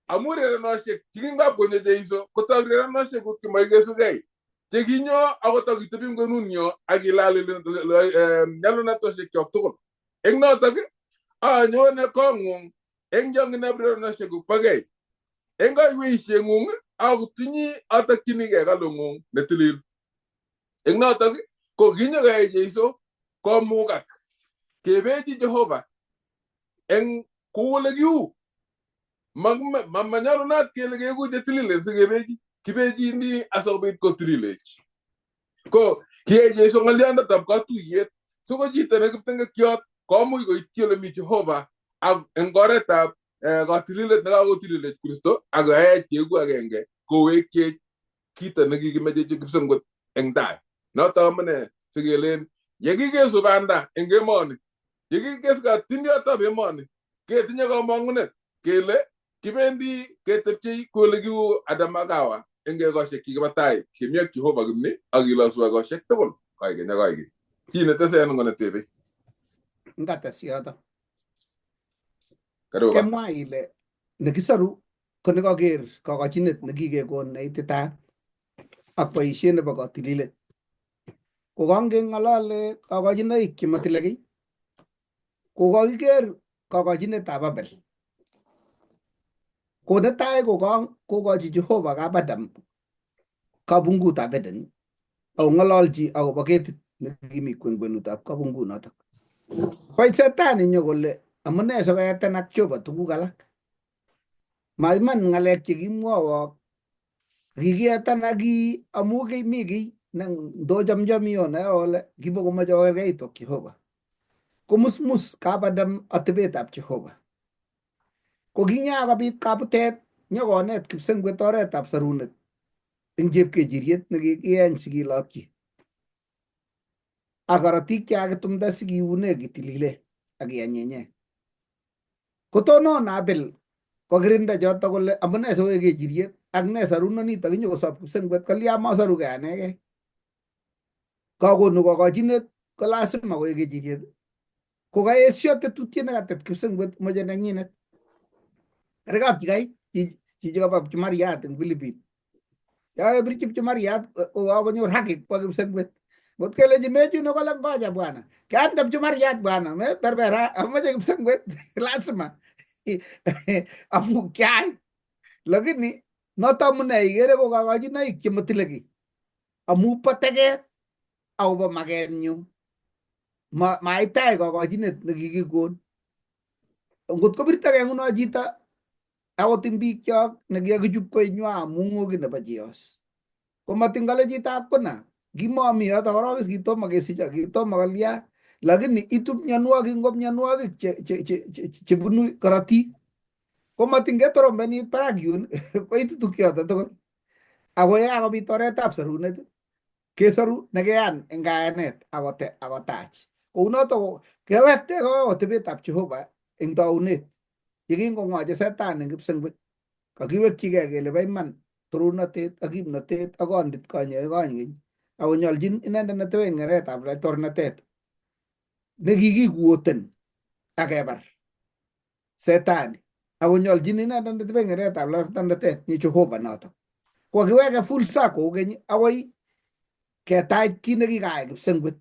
amu rirenosiek chekingap konyo Jeiso kotok rirenosiek chemoikesukei chekinyo akotok itebi eng kwenunyo ak ilal nyalunatosiek chok tugul. Eng notok anyone kong'ung eng chongindab rirenosiekuk bo kei. Eng kaiweisieng'ung akotinyi atokchinigei hekalung'ung netilil. Eng notok ko kinyokeyai Jeiso komukak kebechi Jehova eng kou ole kiu. Manyolunot kele keeku chetililen sikebechi, kibechini asikobit kotililech. Ko kiyai Jeiso ng'olyondetab katuyet siko chito ne kipteng'ekyot komuch koityi ole mi Jehova ak eng oretab katililet nekakotililech Kristo ak koyach keeku agenge kowekyech kito nekikimeche kipsengwet eng tai. Noto amune sikelen yekikesu banda eng emoni, yekikesu katindiotab emoni, ketinye komong'unet kele kibendi ketepchei kole kiu Adam ak Hawa eng ekosiek chekibo tai kimi ak Jehova kimni ak kilosu ekosiek tugul koikeny ak koikeny. Chi netese en ngo netebe? Ngates yoto. Karibu Pastor. Kemwa ile nekisoru ko nekaker kokochinet nekikekon neititaat ak boisiet nebo kotililet. Kokangeng'olole kokochinoik chemotile kiy, kokakiker kokochinetab Abel. Ko netai kokochi Jehova kap Adam kabungutab Eden akong'ololchi akobo ketit nekimi kwenkwenutab kabungunotok. Koit Setani nyo kole amune sikoetenak Jehova tuguk alak. Maiman ng'alek chekimwowok kikietanak kiy amu mi kiy ne ndochomchomi onoe ole kibokomoche kokerkeit ak Jehova. Komusmus kap Adam atebetab Jehova. Ko kinyakobit kabutet nyokonet kipsengwet oretab sorunet eng chepkechiriet nekikieny sikilokyi. Ak korotik chekakitumda sikiune kitilile ak kianyinye. Kotonon Abel kokirinda choto kole amune sikoek kechiriet ak ne sarunonitok inyokosob kipsengwet kolya mosorugei anegei. Kakonu kokochinet ko lazima koek kechiriet. Kokaesio tetutiet nekatet kipsengwet moche nenyinet. Karikap chikai chichi kaba pchumariat eng Philippines. Yakepirchi pchumariat kokakonyor haki kwa kipsengwet. Ngot kelechi mechune kole ngoja bwana. Kiande pchumariat bwana, me berbera amoche kipsengwet lazima. Amu kiai. Lakini noto amune ikere ko kokochinoik chemotile kiy. Amu bo teket akobo makenyu. Maitach kokochinet nekikikon. Ngot kobirtogei nguno chito akot eng biikchok nekikakichup koinywa amu ng'oki nebo Chiyos. Komatin kale chito hakuna kimomi yoto korok is kitomo kesicho kitomo kolya lakini itu mionwogik ngo mionwogik chebunu korotik komatin ketorombenit barak yun koitu tukyoto tugul ako yekakobit oretab sorunet kesoru nekeyan eng kayanet akote akotach kounoto kewekte kotebetab Jehova eng tounet yekingong'oche Satan eng kipsengwet kakiwekchigei kele bo iman torornatet ak kimnatet ak kondit kony keny akonyolchin inendet netebe eng ng'eretab laitornatet nekikikuoten ak kebar Setani akonyolchin inendet netebe ng'eretab laitornatet ni Jehova notok. Kokiweke full circle kogeny akoi ketach kit nekikayai kipsengwet.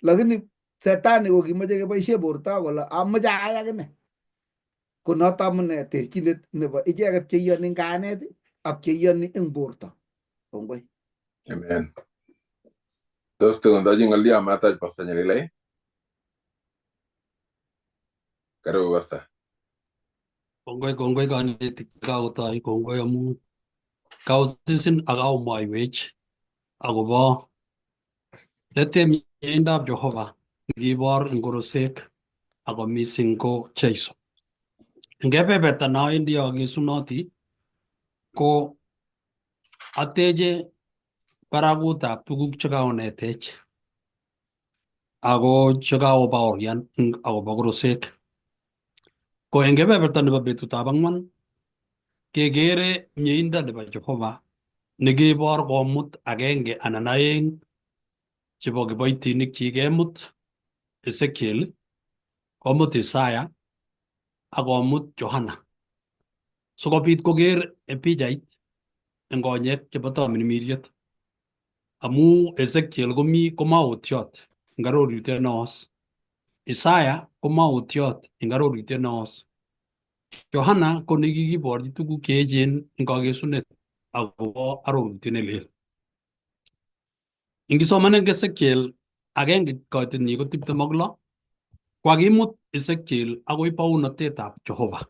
Lakini Setani kokimoche keboishe borto kole amoche ayai akine. Ko noto amune terchinet nebo icheket cheiyoni eng kayanet ak cheiyoni eng borto. Kongoi. Amen. Tos tokondochi ng'olyo matach Pastor Nyalilai? Karibu Pastor. Kongoi kongoi konetik kakotoi kongoi amu kaosisin ak kaomwoiwech akobo lete mieindab Jehova nekibor eng korosek ako mising ko Jeiso. Eng kebeberta nowendi akesunoti ko ateche barakutab tuguk chekaonetech ako chekaobaorian akobo korosek. Ko eng kebeberta nebo betutab ang'wan kekere mieindo nebo Jehova nekibor komut agenge anan aeng chebo kiboitinikchik kemut Ezekiel, komut Isaya ak komut Johana sikobit koker en pichait en konyek chebo tomirmiriet amu Ezekiel komi komaotiot eng arorutiet neos, Isaya komaotiot eng arorutiet neos, Johana ko nekikiborchi tuguk cheechen eng kakesunet akobo arorutiet nelel. Ingisoman eng Ezekiel agenge koitenyi ko 26 kokakimut Ezekiel akoi baunotetab Jehova.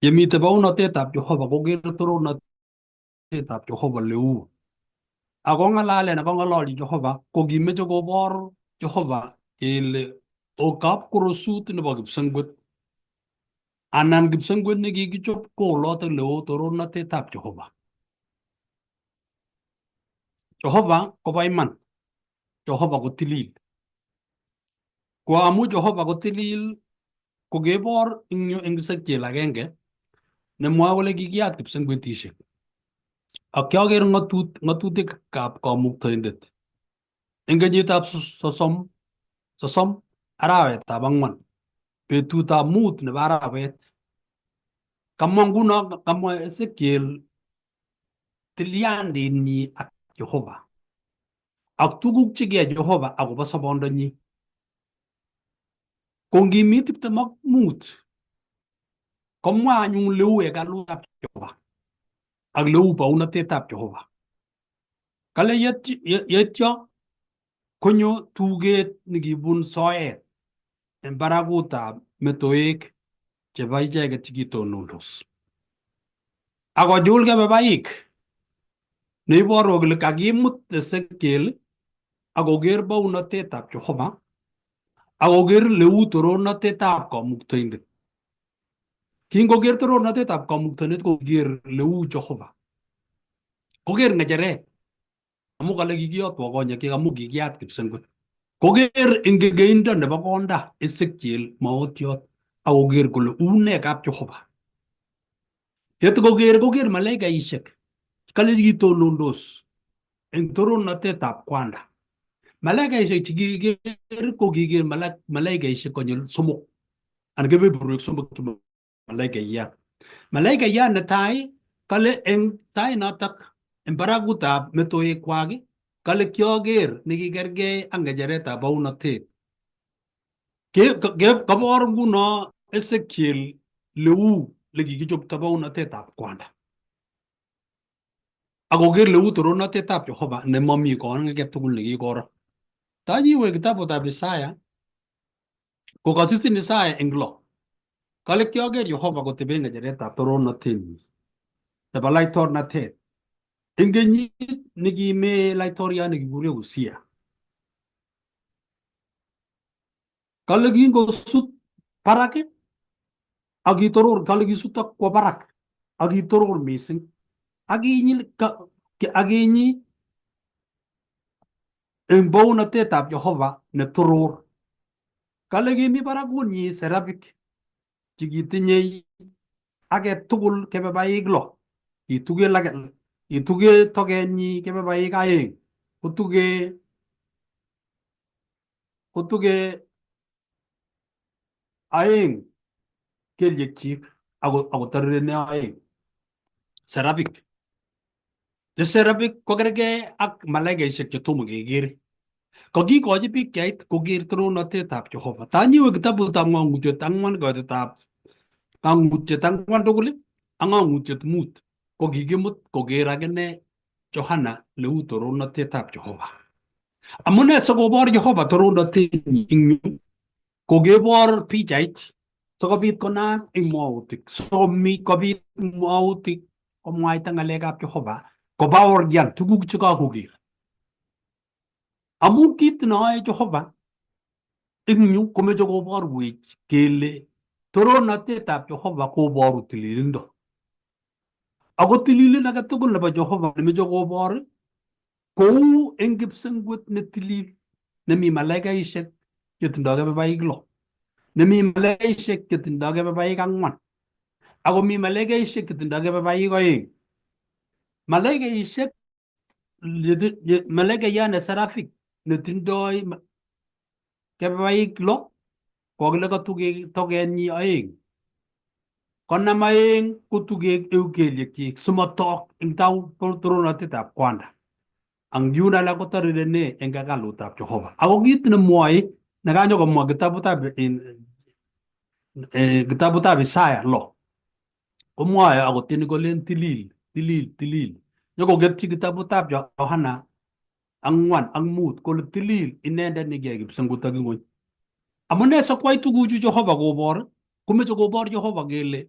Yemitei baunotetab Jehova koker torornatetab Jehova leu. Ako ng'alalen ako ng'ololchi Jehova ko kimeche kobor Jehova kele okap korosut nebo kipsengwet anan kipsengwet nekikichop ko olotok leo torornatetab Jehova. Jehova kobo iman. Jehova ko tilil. Ko amu Jehova ko tilil ko kebor eng yu eng Ezekiel agenge nemwoe kole kikiyat kipsengwetisiek. Ak kioker ng'atutikab kamuktaindet eng kenyitab 30 arawetab ang'wan betutab 5 nebo arawet. Kamwa nguno kamwa Ezekiel tilyandinyi ak Jehova ak tuguk chekiyai Jehova akobo sobondonyi. Ko ngimi 25 komwa anyun leu hekalutab Jehova ak leu baunatetab Jehova. Kale yetyo konyo tuget nekibun soet en barakutab metoek chebo icheket chekitonondos. Akochul kebebaik neiboru kole kakimut Ezekiel akoker baunatetab Jehova akoker leu torornatetab kamuktaindet. Kingoker torornatetab kamuktaindet koker leu Jehova. Koker ng'echeret amu kale kikiyotwo konyekyik amu kikiyat kipsengwet. Koker eng kekeindo nebo konda Ezekiel maotiot akoker kole une kap Jehova. Yetokoker koker malaikaishek kale kitonondos eng torornatetab kwanda. Malaikaishek chekiker ko kiker malaikaishek konyil 3 anan kebeberwek 3 chebo malaikaiyat. Malaikaiyat netai kale eng tai notok eng barakutab metoekwak kale kioker nekikergei ak ng'echeretab baunatet. Kabor nguno Ezekiel leu lekikichopto baunatetab kwanda. Akoker leu torornatetab Jehova nemomi koon age tugul nekikoro. Tanyiwe kitabutab Isaya Kokasisin Isaya eng lo. Kale kioker Yehova koteben ng'echeretab torornatenyi nebo laitornatet eng kenyit nekimee laitoriat nekikure Usia. Kale kingosut barak ak kitoror, kale kisut ak kwo barak ak kitoror mising ak kinyi eng bounotetab Jehova netoror. Kale kimi barakunyi serapik chekitinyei age tugul kebebaik lo. Kituge kituge tokenyi kebebaik aeng, kotuge aeng kelyekchik akotorirene aeng. Serapik. The serapik ko kergei ak malaikaishek chetomo keker. Kokikochi pikchait koker torornatetab Jehova. Tanyiwe kitabutab ng'ong'utiet ang'wan koitetab ng'ang'utiet ang'wan tugul ak ng'ang'utiet mut ko kikimut koker akine Johana leu torornatetab Jehova. Amune sikobor Jehova torornatenyi eng yu kokebor pichait sikobit konam eng mwautik sikomi kobit mwautik komwaita ng'alekab Jehova kobaoryan tuguk chekakoker. Amun kit neyoe Jehova eng yu komeche koborwech kele torornatetab Jehova koboru tililindo. Ako tililin age tugul nebo Jehova nemeche kobor kou eng kipsengwet netilil nemi malaikaishek chetindoi kebebaik lo, nemi malaikaishek chetindoi kebebaik ang'wan, ako mi malaikaishek chetindoi kebebaik oeng. Malaikaishek malaikayat ne serafik netindoi kebebaik lo kokile katuge tokenyi oeng. Konam aeng kotuge kelyekyik simatok eng torornatetab kwanda. Ang yun alak kotorirene eng hekalutab Jehova. Ako kit nemwoe nekanyo komwa kitabutab Isaya lo komwoe akotieni kolen tilil tilil tilil. Nyokoketyi kitabutab Yohana ang'wan ak mut kole tilil inendet nekiyai kipsengwet ak ing'wony. Amune sikwai tuguchu Jehova kobor komeche kobor Jehova kele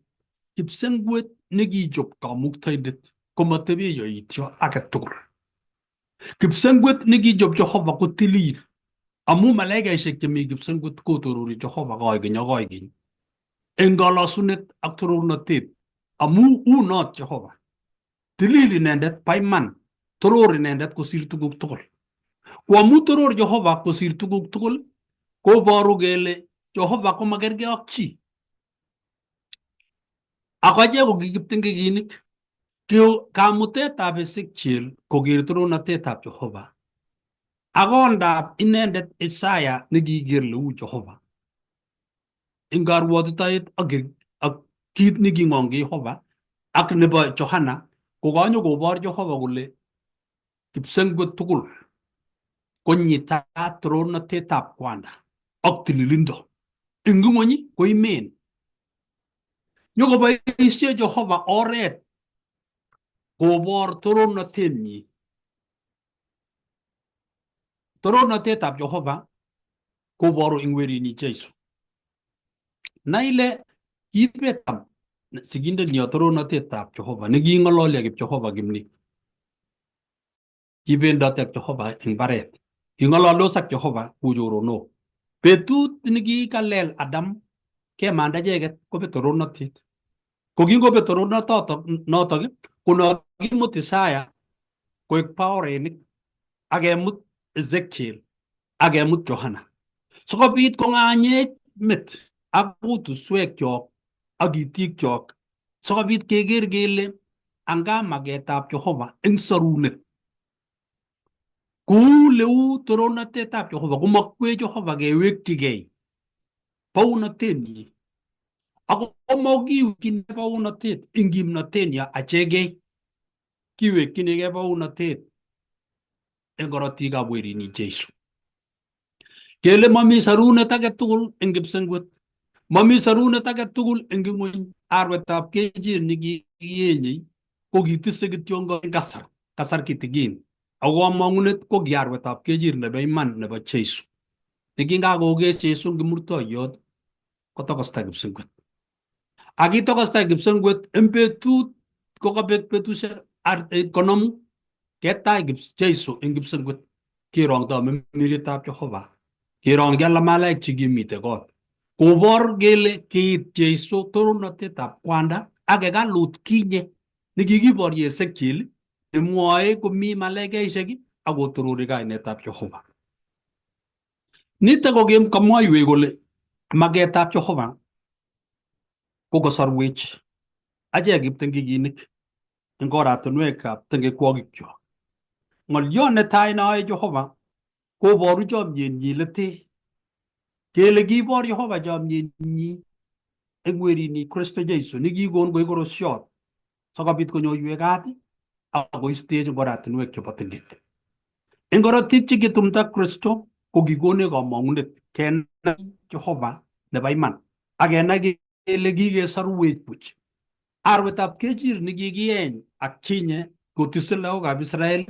kipsengwet nekichob kamuktaindet komatebe yoityo age tugul. Kipsengwet nekichob Jehova ko tilil amu malaikaishek chemi kipsengwet kotorori Jehova koikeny ak koikeny eng kolosunet ak torornatet amu unot Jehova. Tilil inendet pa iman, toror inendet kosir tuguk tugul. Ko amu toror Jehova kosir tuguk tugul koboru kele Jehova komakergei ak chi. Ako achek ko kikiptingikinik kamutetab Ezekiel koker torornatetab Jehova ak kondab inendet Isaya nekiker leu Jehova eng karwotitoet ak kit neking'ong Jehova ak nebo Johana kokanyo kobor Jehova kole kipsengwet tugul konyitat torornatetab kwanda ak tililindo. Eng ing'wony ko imen. Nyokoboisie Jehova oret kobor torornatenyi. Torornatetab Jehova koboru eng werinyi Jesu. Nai ile kibetam sigindenyo torornatetab Jehova neking'ololi ak Jehova kimni. Kibendote ak Jehova eng baret. King'ololdos ak Jehova ku choronok. Betut nekikalel Adam kemanda icheket kobet torornatet. Ko kingobet torornatotok notok ko nokimut Isaya koek baorenik ak kemut Ezekiel ak kemut Johana. Sikobit kong'anyech met ak kutuswek chok ak itik chok sikobit keker kele anga maketab Jehova eng sorunet. Kou leu torornatetab Jehova komakwech Jehova kewekchigei bounotenyi. Ako mokiwekchini bounotet eng kimnotenyo achegei. Kiwekchinigei bounotet eng korotikab werinyi Jesu. Kele mami sarunet age tugul eng kipsengwet. Mami sarunet age tugul eng ing'weny. Arwetab kechir nekikiyenyei ko kitise kityo eng kasar kitikin. Ako kamang'unet ko ki arwetab kechir nebo iman nebo Jesu. Nekingakokes Jesu eng kimurtoiyot Kotokosta kipsengwet. Ak kitokosta kipsengwet en betut kokabek betusiek 50 ketach Jesu en kipsengwet. Kirongto mimiritab Jehova. Kirongchi alak malaik chekimite kot. Kobor kele kiit Jesu torornatetab kwanda ak hekalut kinye nekikiborye Ezekiel nemwoe komi malaikaisiek ak kotorori kainetab Jehova. Nitok ko kamwoiwech kole maketab Jehova ko kosorwech achek kiptengikinik eng oratinwekab tengekwokikyok. Ng'olyot netai neyoe Jehova koboru chomyenyi letee. Kele kibor Jehova chomyenyi eng werinyi Kristo Jesu nekikon koik korosiot sikobit konyoiwech kat ak koistech eng oratinwek chebo tengek. Eng korotik che kitumda Kristo ko kikonech komong'unet kenai Jehova nebo iman ak kenai kele kikesorwech buch. Arwetab kechir nekikieny ak kinye kotise lagokab Israel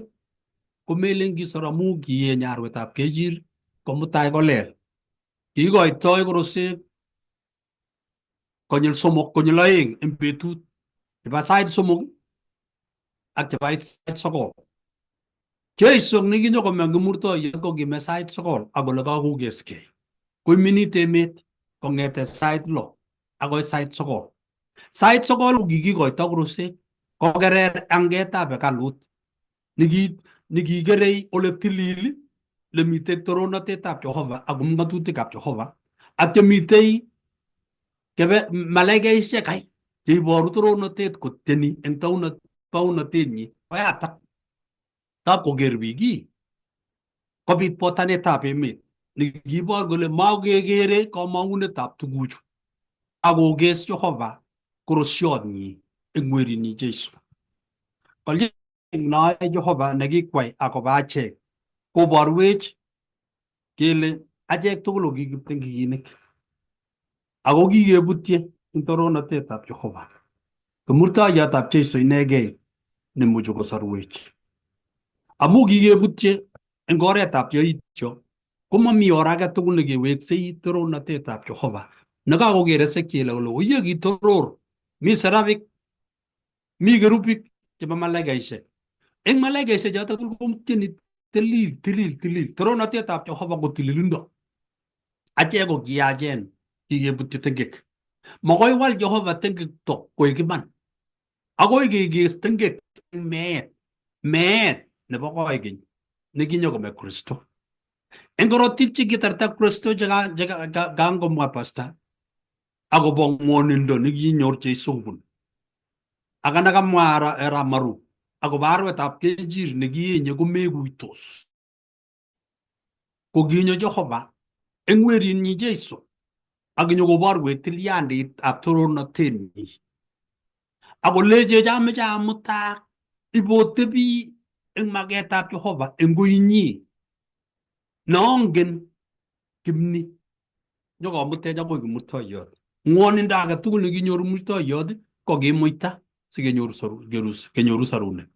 komelen kisor amu kieny arwetab kechir komutai kolel. Kiikoitoi korosek konyil somok konyil oeng en betut chebo sait 3 ak chebo sait 9. Jesu nekinyokome kimurtoiyot ko kime sait 9 ak kole kakokeskei. Koiminit emet kong'ete sait 6 akoi sait 9. Sait 9 ko kikikoito korosek kokerer angetab hekalut nekikerei ole tilil lemitei torornatetab Jehova ak ng'atutikab Jehova ak chemitei kebe malaikaisiek kai cheiboru torornatet kotieni eng baunatenyi koyatak. Tab koker biik kobit botanetab emet nekibor kole makekere komong'unetab tuguchu akokes Jehova korosiotnyi eng werinyi Jesu. Noe Jehova nekikwai akobo achek koborwech kele achek tugul ko kikiptengikinik ako kikebutye eng torornatetab Jehova. Kimurtoiyotab Jesu inegei nemuchi kosorwech. Amu kikebutye eng oretab yoityo komomi or age tugul nekeweksei torornatetab Jehova. Nekakoker Ezekiel kole oye kitoror mi serafik mi kerubik chebo malaikaisiek. Eng malaikaisiek choto tugul kotieni tilil tilil tilil. Torornatetab Jehova ko tililindo. Achek ko kiyachen kikebutyi tengek. Makoi wal Jehova tengekto koik iman. Akoi kekes tengek eng meet. Meet nebo koikeny nekinyokome Kristo. Eng korotik chekitarta Kristo chekangomwa pasta akobo ng'wonindo nekinyor Jesu kobun. Ak nekamwa Ramaru akobo arwetab kechir nekienye komekuitos. Ko kinyo Jehova eng werinyi Jesu ak nyokoborwech tilyanditab torornatenyi. Ak kolechech ameche amutak ibotebi eng maketab Jehova eng koinyi neongen kimni nyokomutech akoi kimurtoiyot. Ng'wonindo age tugul nekinyoru murtoiyot ko kimuita sikenyoru sorunet.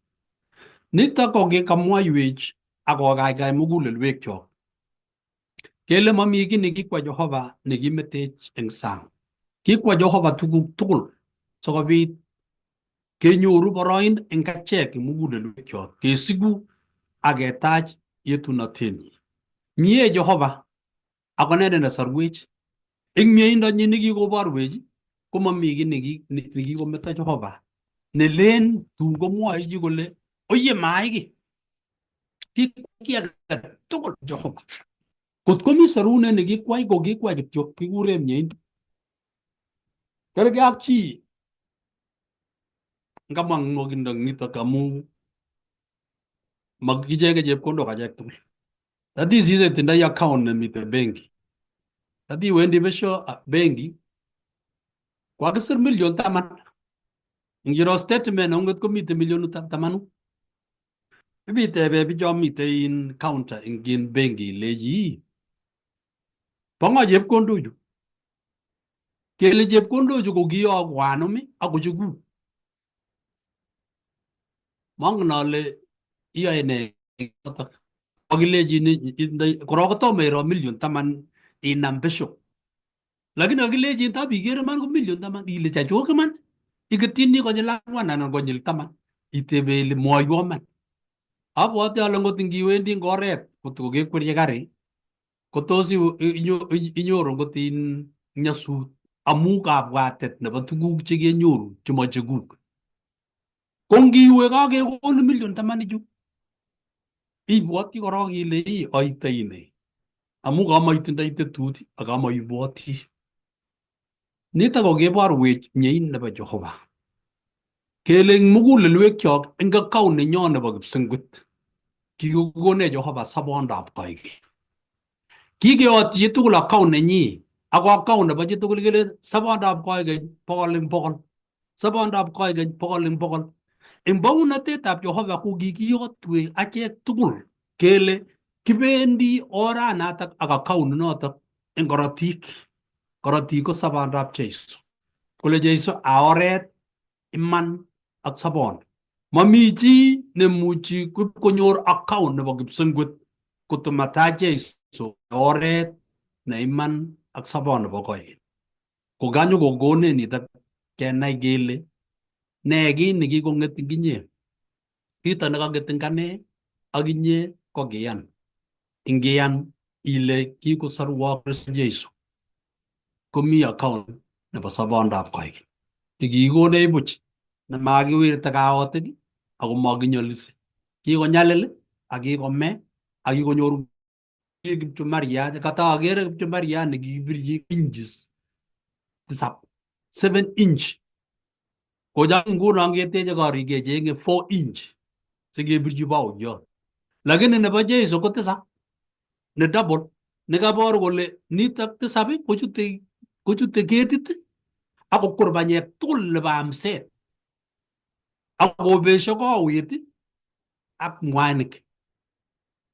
Nitok ko kamwoiwech ak kokaikai mugulelwekyok kele mami kiy nekikwa Jehova nekimetech eng sang. Kikwa Jehova tuguk tugul sikobit kenyoru boroindo eng achek eng mugulelwekyok kesiku ak ketach yetunotenyi. Mie Jehova ak inendet nesorwech. Eng mieindonyi nekikoborwech komomi kiy nekikometo Jehova nelen tun komwoe chi kole oye maai kiy. Kikwai age tugul Jehova. Kot komi sorunet nekikwai ko kikwai kityo kikuren mieindo. Kerkei ak chi ngamwa nwokindo nitok amu makichenge chepkondok achek tugul. That is itindoi account nemiten benki. That iwendi besho benki kokakisir million 10. Ingiro statement nengunget komiten millionit 10. Ibitebe bichon miten in counter eng benki ilechi bo ng'o chepkondochu? Kele chepkondochu ko kiyokwo anom ak ko chekuk. Mongen ale iyoe nee yotok. Kokilechin korok kotomo iro million 10 inam besho. Lakini kakilechin tab iker iman ko million 10 ile chechuk iman iketyini konyil ang'wan anan konyil 10 itebe ile mwoiwo iman. Abwoti ale ngot ngiwendi eng oret kot ko kekwerie karit kotos inyoru ngot in nyasut amu kabwatet nebo tuguk chekenyoru chemachekuk. Ko ngiwe kakekonin million 10 ichu ibwoti korok ile ii aitoi ne amu kamaitindoi tetut ak kamaibwoti. Nitok ko keborwech miein nebo Jehova. Kele eng mugulelwekyok eng account nenyo nebo kipsengwet kikokonech Jehova sobondab koikeny. Kikeyotyi chitugul account nenyi ako account nebo chitugul kele sobondab koikeny 100%, sobondab koikeny 100%. Eng baunatetab Jehova ko kikiyotwech achek tugul kele kibendi oranatak ak account notok eng korotik. Korotik ko sobondab Jesu. Kole Jesu a oret, iman ak sobon. Mami chi nemuchi konyor account nebo kipsengwet kotomata Jesu oret ne iman ak sobon nebo koikeny. Ko kanyo kokonech nitok kenai kele ne kiy nekikong'et eng inye. Kito nekang'et eng ane ak inye ko kiyan. Ingiyan ile kikosorwo Kristo Jesu komi account nebo sobondab koikeny. Nekikikonech buch nemakiwirte kaotik ako makinyolisi. Kikonyalil ak kikome ak kikonyor kipchumariat. Kataakere kipchumariat nekikibirchi inches 7, 7 inch. Kocham nguno keteche korik kechenge 4 inch sikebirchi baoyot. Lakini nebo Jesu ko 7 ne double nekabor kole nitok 7 kochute ketit ak kokur banyek tugul nebo amset ak kobesho kowet ak mwanik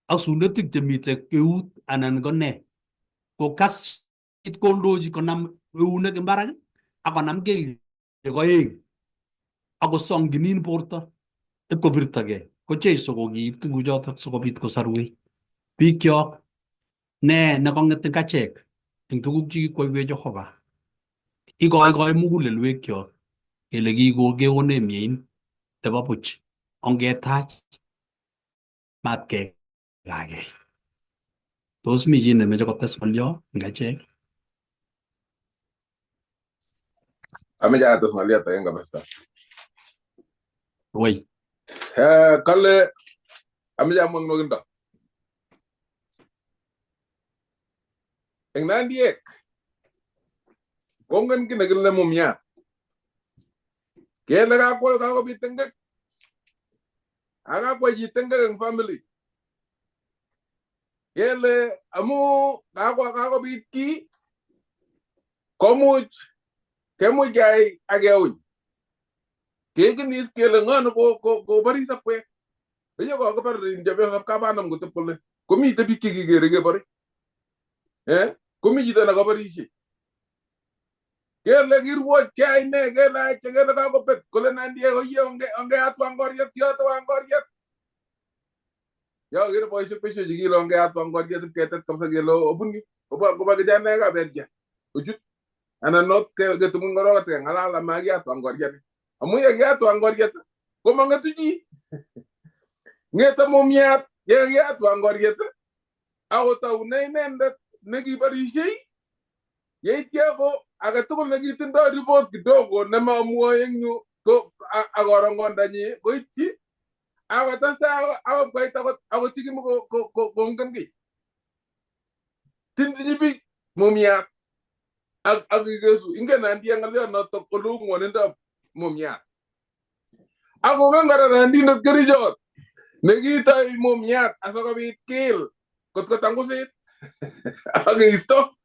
ak sunetik chemite keut anan ko ne kokas kondochi konam eunek eng barak ak konam kelyek oeng ak kosonginin borto ipkobirtogei. Ko Jesu ko kiib tuguchotok sikobit kosarwech bikyok. Ne nekong'et eng achek eng tuguk chekikwoiwech Jehova. Ikoikoi mugulelwekyok kele kikokekonech miein nebo buch ongetach matkekakei. Tos mi chi nemeche kotes ng'olyo eng achek? Ameche ates ng'olyot agenge pastor. Woi. Kale ameche amwa eng nwokindo. Eng Nandiek kongen kiy nekile mumiat. Kele kakwo kakobit tengek. Ak kakwo chi tengek eng family. Kele amu kakobit kiy komuch kemuch keyai ak keuny. Kekinis kele ng'o koboris akwek. Konyo kokibar chepyosab kabanam kotep kole komite biik chekikere kebore. Komi chito nekaborishe. Kele kirwoch keyai ne kele ache kele kakobet kole Nandiek oye ongeyatwa ngoriet yotwa ngoriet. Yo kere boisiek besio chekile ongeyatwa ngoriet ipketet kabisa kele obun yu koba kijanaekab Belgium ochut anan not ketumun korok keng'alal amakiyatwa ngoriet. Amu yekiyatwa ngoriet komang'etu chi. Ng'ete mumiat yekiyatwa ngoriet akotoune inendet nekiborishei yeitya ko agetugul nekitindoi report kidogo nemamwoe eng yu ko akorongondanyi koityi akotestai akopkoit akot chekimokongen kiy. Tindinyi biik mumiat ak ikesu ingen Nandiek ng'oliot notok oleu ng'wonindab mumiat. Ak kongen kora Nandindet kerichot nekitoi mumiat asikobit kiil kot kotangusit ak keisto.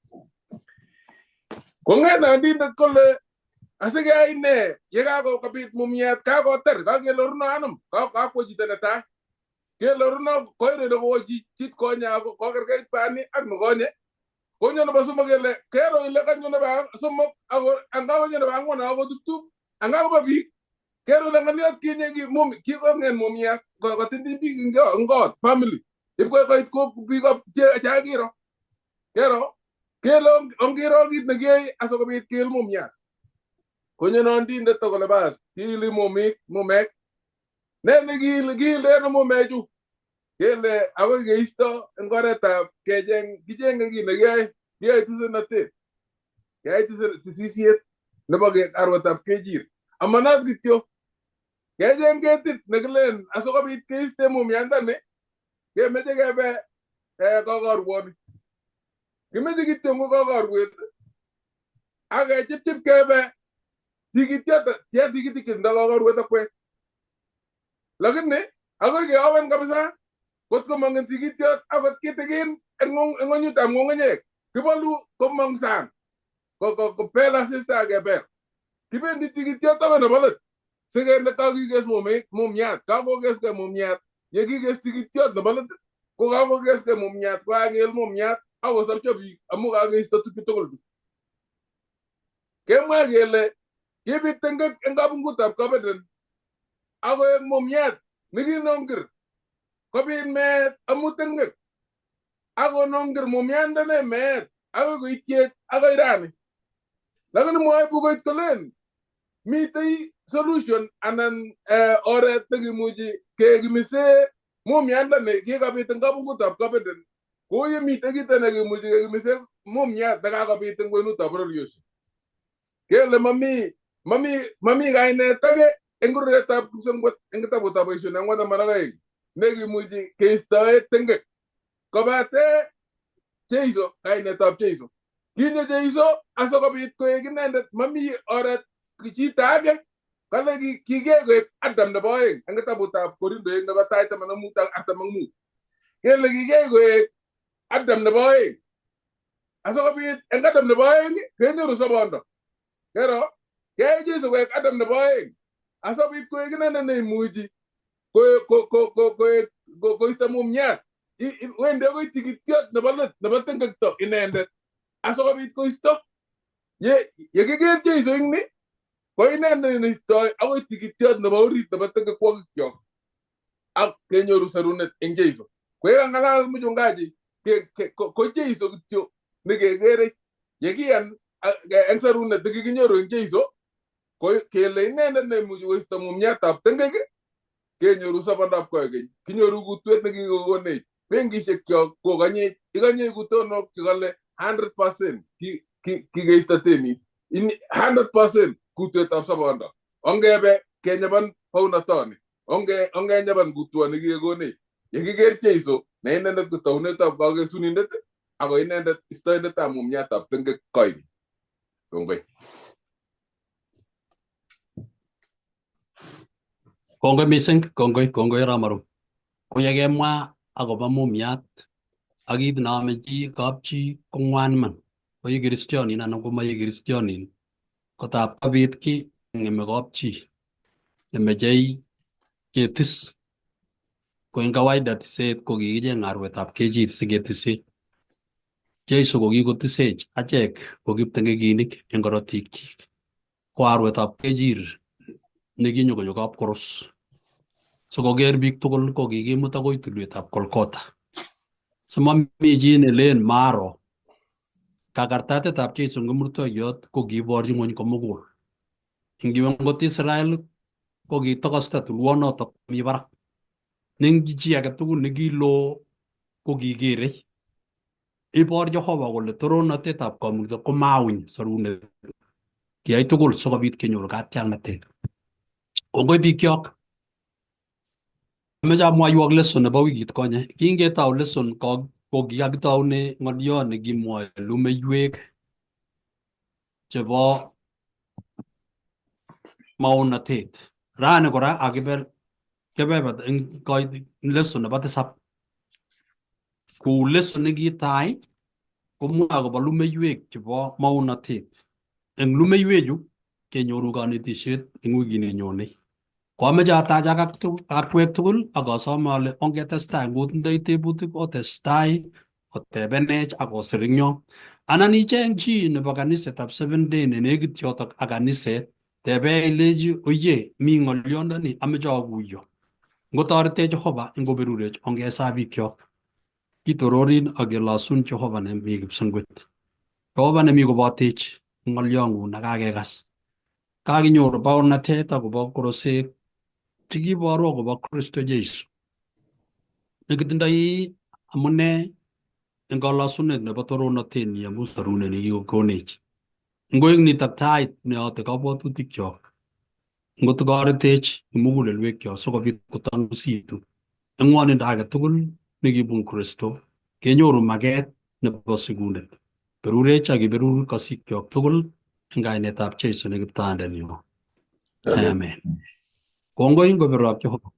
Kong'et Nandindet kole asikeyai ne yekakobit mumiat kakoter kakeloruno anum kakwo chito netai keloruno koire nekowo chit konye kokerkeit bani ak nekonye konyo nebo somok kele kero ile kanyo nebo somok anga konyo nebo ang'wan akotuptup anga kobo biik kero ile ng'oliot kinye kikong'et mumiat kotindoi biik eng kot family ipkoit biikab chakiro kero Kele ongiro kit nekiyoe asikobit kiil mumiat. Konyo nondindet kole bas kiili mumik mumek. Ne nekiili kiilde ano mumechu? Kele akoi keisto eng oretab kecheng kichenge kit nekiyoe kiyoe tisonatet. Keyai tisisiet nebo arwetab kejir. Amanat kityo kecheng ketit nekilen asikobit keiste mumiandani kemeche kebe kokorwoni. Kimeche kityo ngo kokorwet ak kechipchip kebe tikityot tia tikitik chetindo kokorwet akwek. Lakini akoi keowen kabisa kot komong en tikityot akot kitikin eng ng'onyutab ng'ung'unyek kibolu komong sang kopel asista ak kebel. Kibendi tikityot akoi nebo let sikele kakikes mumiat kakokeskei mumiat yekikes tikityot nebo let ko kakokeskei mumiat kokakel mumiat akosopcho biik amu kakeisto tukchu tugul. Kemwa kele kibit tengek eng kabungutab Kabeden akoek mumiat nekinongir kobit meet amu tengek akonongir mumiandane meet akoi koityech akoi rani. Lakini mwoe bukuit kolen mitei solution anan oret nekimuchi kekimise mumiandani kikabit eng kabungutab Kabeden kou yemitei kito nekimuchi kekimise mumiat nekakobit eng kwenutab bororiosiek. Kele mami kainet age eng kururetab kipsengwet eng kitabutab boisionik 42 nekimuchi keistoe tengek kobate Jeiso kainetab Jeiso. Kinyo Jeiso asikobit koek inendet mami oret chito age kale kikiyai koek Adam nebo oeng eng kitabutab Korindoek nebo tai 15 ak 45. Kele kikiyai koek Adam nebo oeng asikobit eng Adam nebo oeng kenyoru sobondo. Kero keyai Jeiso koek Adam nebo oeng asikobit koek inendet neimuchi koisto mumiat. Wendi akoi tikityot nebo let nebo tengekto inendet asikobit koisto. Yekiker Jeiso eng ni ko inendet neistoi akoi tikityot nebo orit nebo tengekwokikyok ak kenyoru sarunet eng Jeiso. Koyekang'alal mchungaji ko Jeiso kityo nekekere yekiyan eng sarunet nekikinyoru eng Jeiso ko kele inendet neimuchi koisto mumiatab tengek kenyoru sobondab koikeny. Kinyoru kutwet nekikokonech. Benkishek kyok kokanyech ikonyech kutonok chekale 100% kikeisto tenit 100% kutwetab sobondo. Ongebe kenyaban baunatoni ongenyaban kutwoni kikekonech. Yekiker Jeiso ne inendet ko taunetab kakesunindet ako inendet istoindetab mumiatab tengek koikeny. Kongoi. Kongoi mising, kongoi, kongoi Ramaru. Koyekemwa akobo mumiat ak kit neome chi kapchi kong'wan iman. Koi kristionin anan komai kristionin kotab kobit ki ng'eme kapchi nemechei ketis. Ko eng kawaida tiset ko kikicheng arwetab kejir siketise. Jeiso ko kikotisech achek ko kiptengekinik eng korotikchik. Ko arwetab kejir nekinyo konyo kapkoros. Sikoker biik tugul ko kikimut akoi tulwetab Kolkota. Simami chi nelen maro. Kakartatetab Jeiso eng kimurtoiyot ko kiborchi ng'wony komugul. Ingiwe ngot Israel ko kitokosta tulwonotok mi barak. Ning chi age tugul nekiloo ko kikerei. Ibor Jehova kole toronatetab kamukta komauny sorunet. Kiyai tugul sikobit kenyor katiaknatet. Kongoi bikyok. Ameche amwoiwok lesson nebo wikit konye. Kingetou lesson ko kikakitoune ng'oliot nekimwoe lumeiwek chebo maonatet. Rani kora akibe kebeberta eng lesson nebo tisab. Kou lesson nekitai komwoe akobo lumeiwek chebo maonatet. Eng lumeiwechu kenyoru kanetisiet eng wikit nenyone. Koameche atach akwek tugul ak asome ale ongetestai ngotindoi tebutik otestai otebenech ak osir eng yo. Anan icheng chi nebo kanisetab Seven Day nenekit yotok ak kaniset tebe ilechi oye mi ng'olyondoni ameche akuyo. Ngotoretech Jehova ingoberurech ongesaa bikyok. Kitororin ak kelosun Jehova nemi kipsengwet. Jehova nemi kobotech eng ng'olyong'ung nekakekas. Kakinyoru baornatet akobo korosek chekiboru akobo Kristo Jesu. Nekitindoi amune eng kolosunet nebo torornotenyi amu sorunet nekikokonech. Ngoek nitok tait neyote kabwatutikchok, ngotokoretech eng mugulelwekchok sikobit kotangusitu eng ng'wonindo age tugul nekibun Kristo, kenyoru maket nebo sikunet. Berurech ak iberur kasikyok tugul eng kainetab Jesu ne Kiptayandenyo. Amen. Amen. Kongoi ngoberurok Jehova.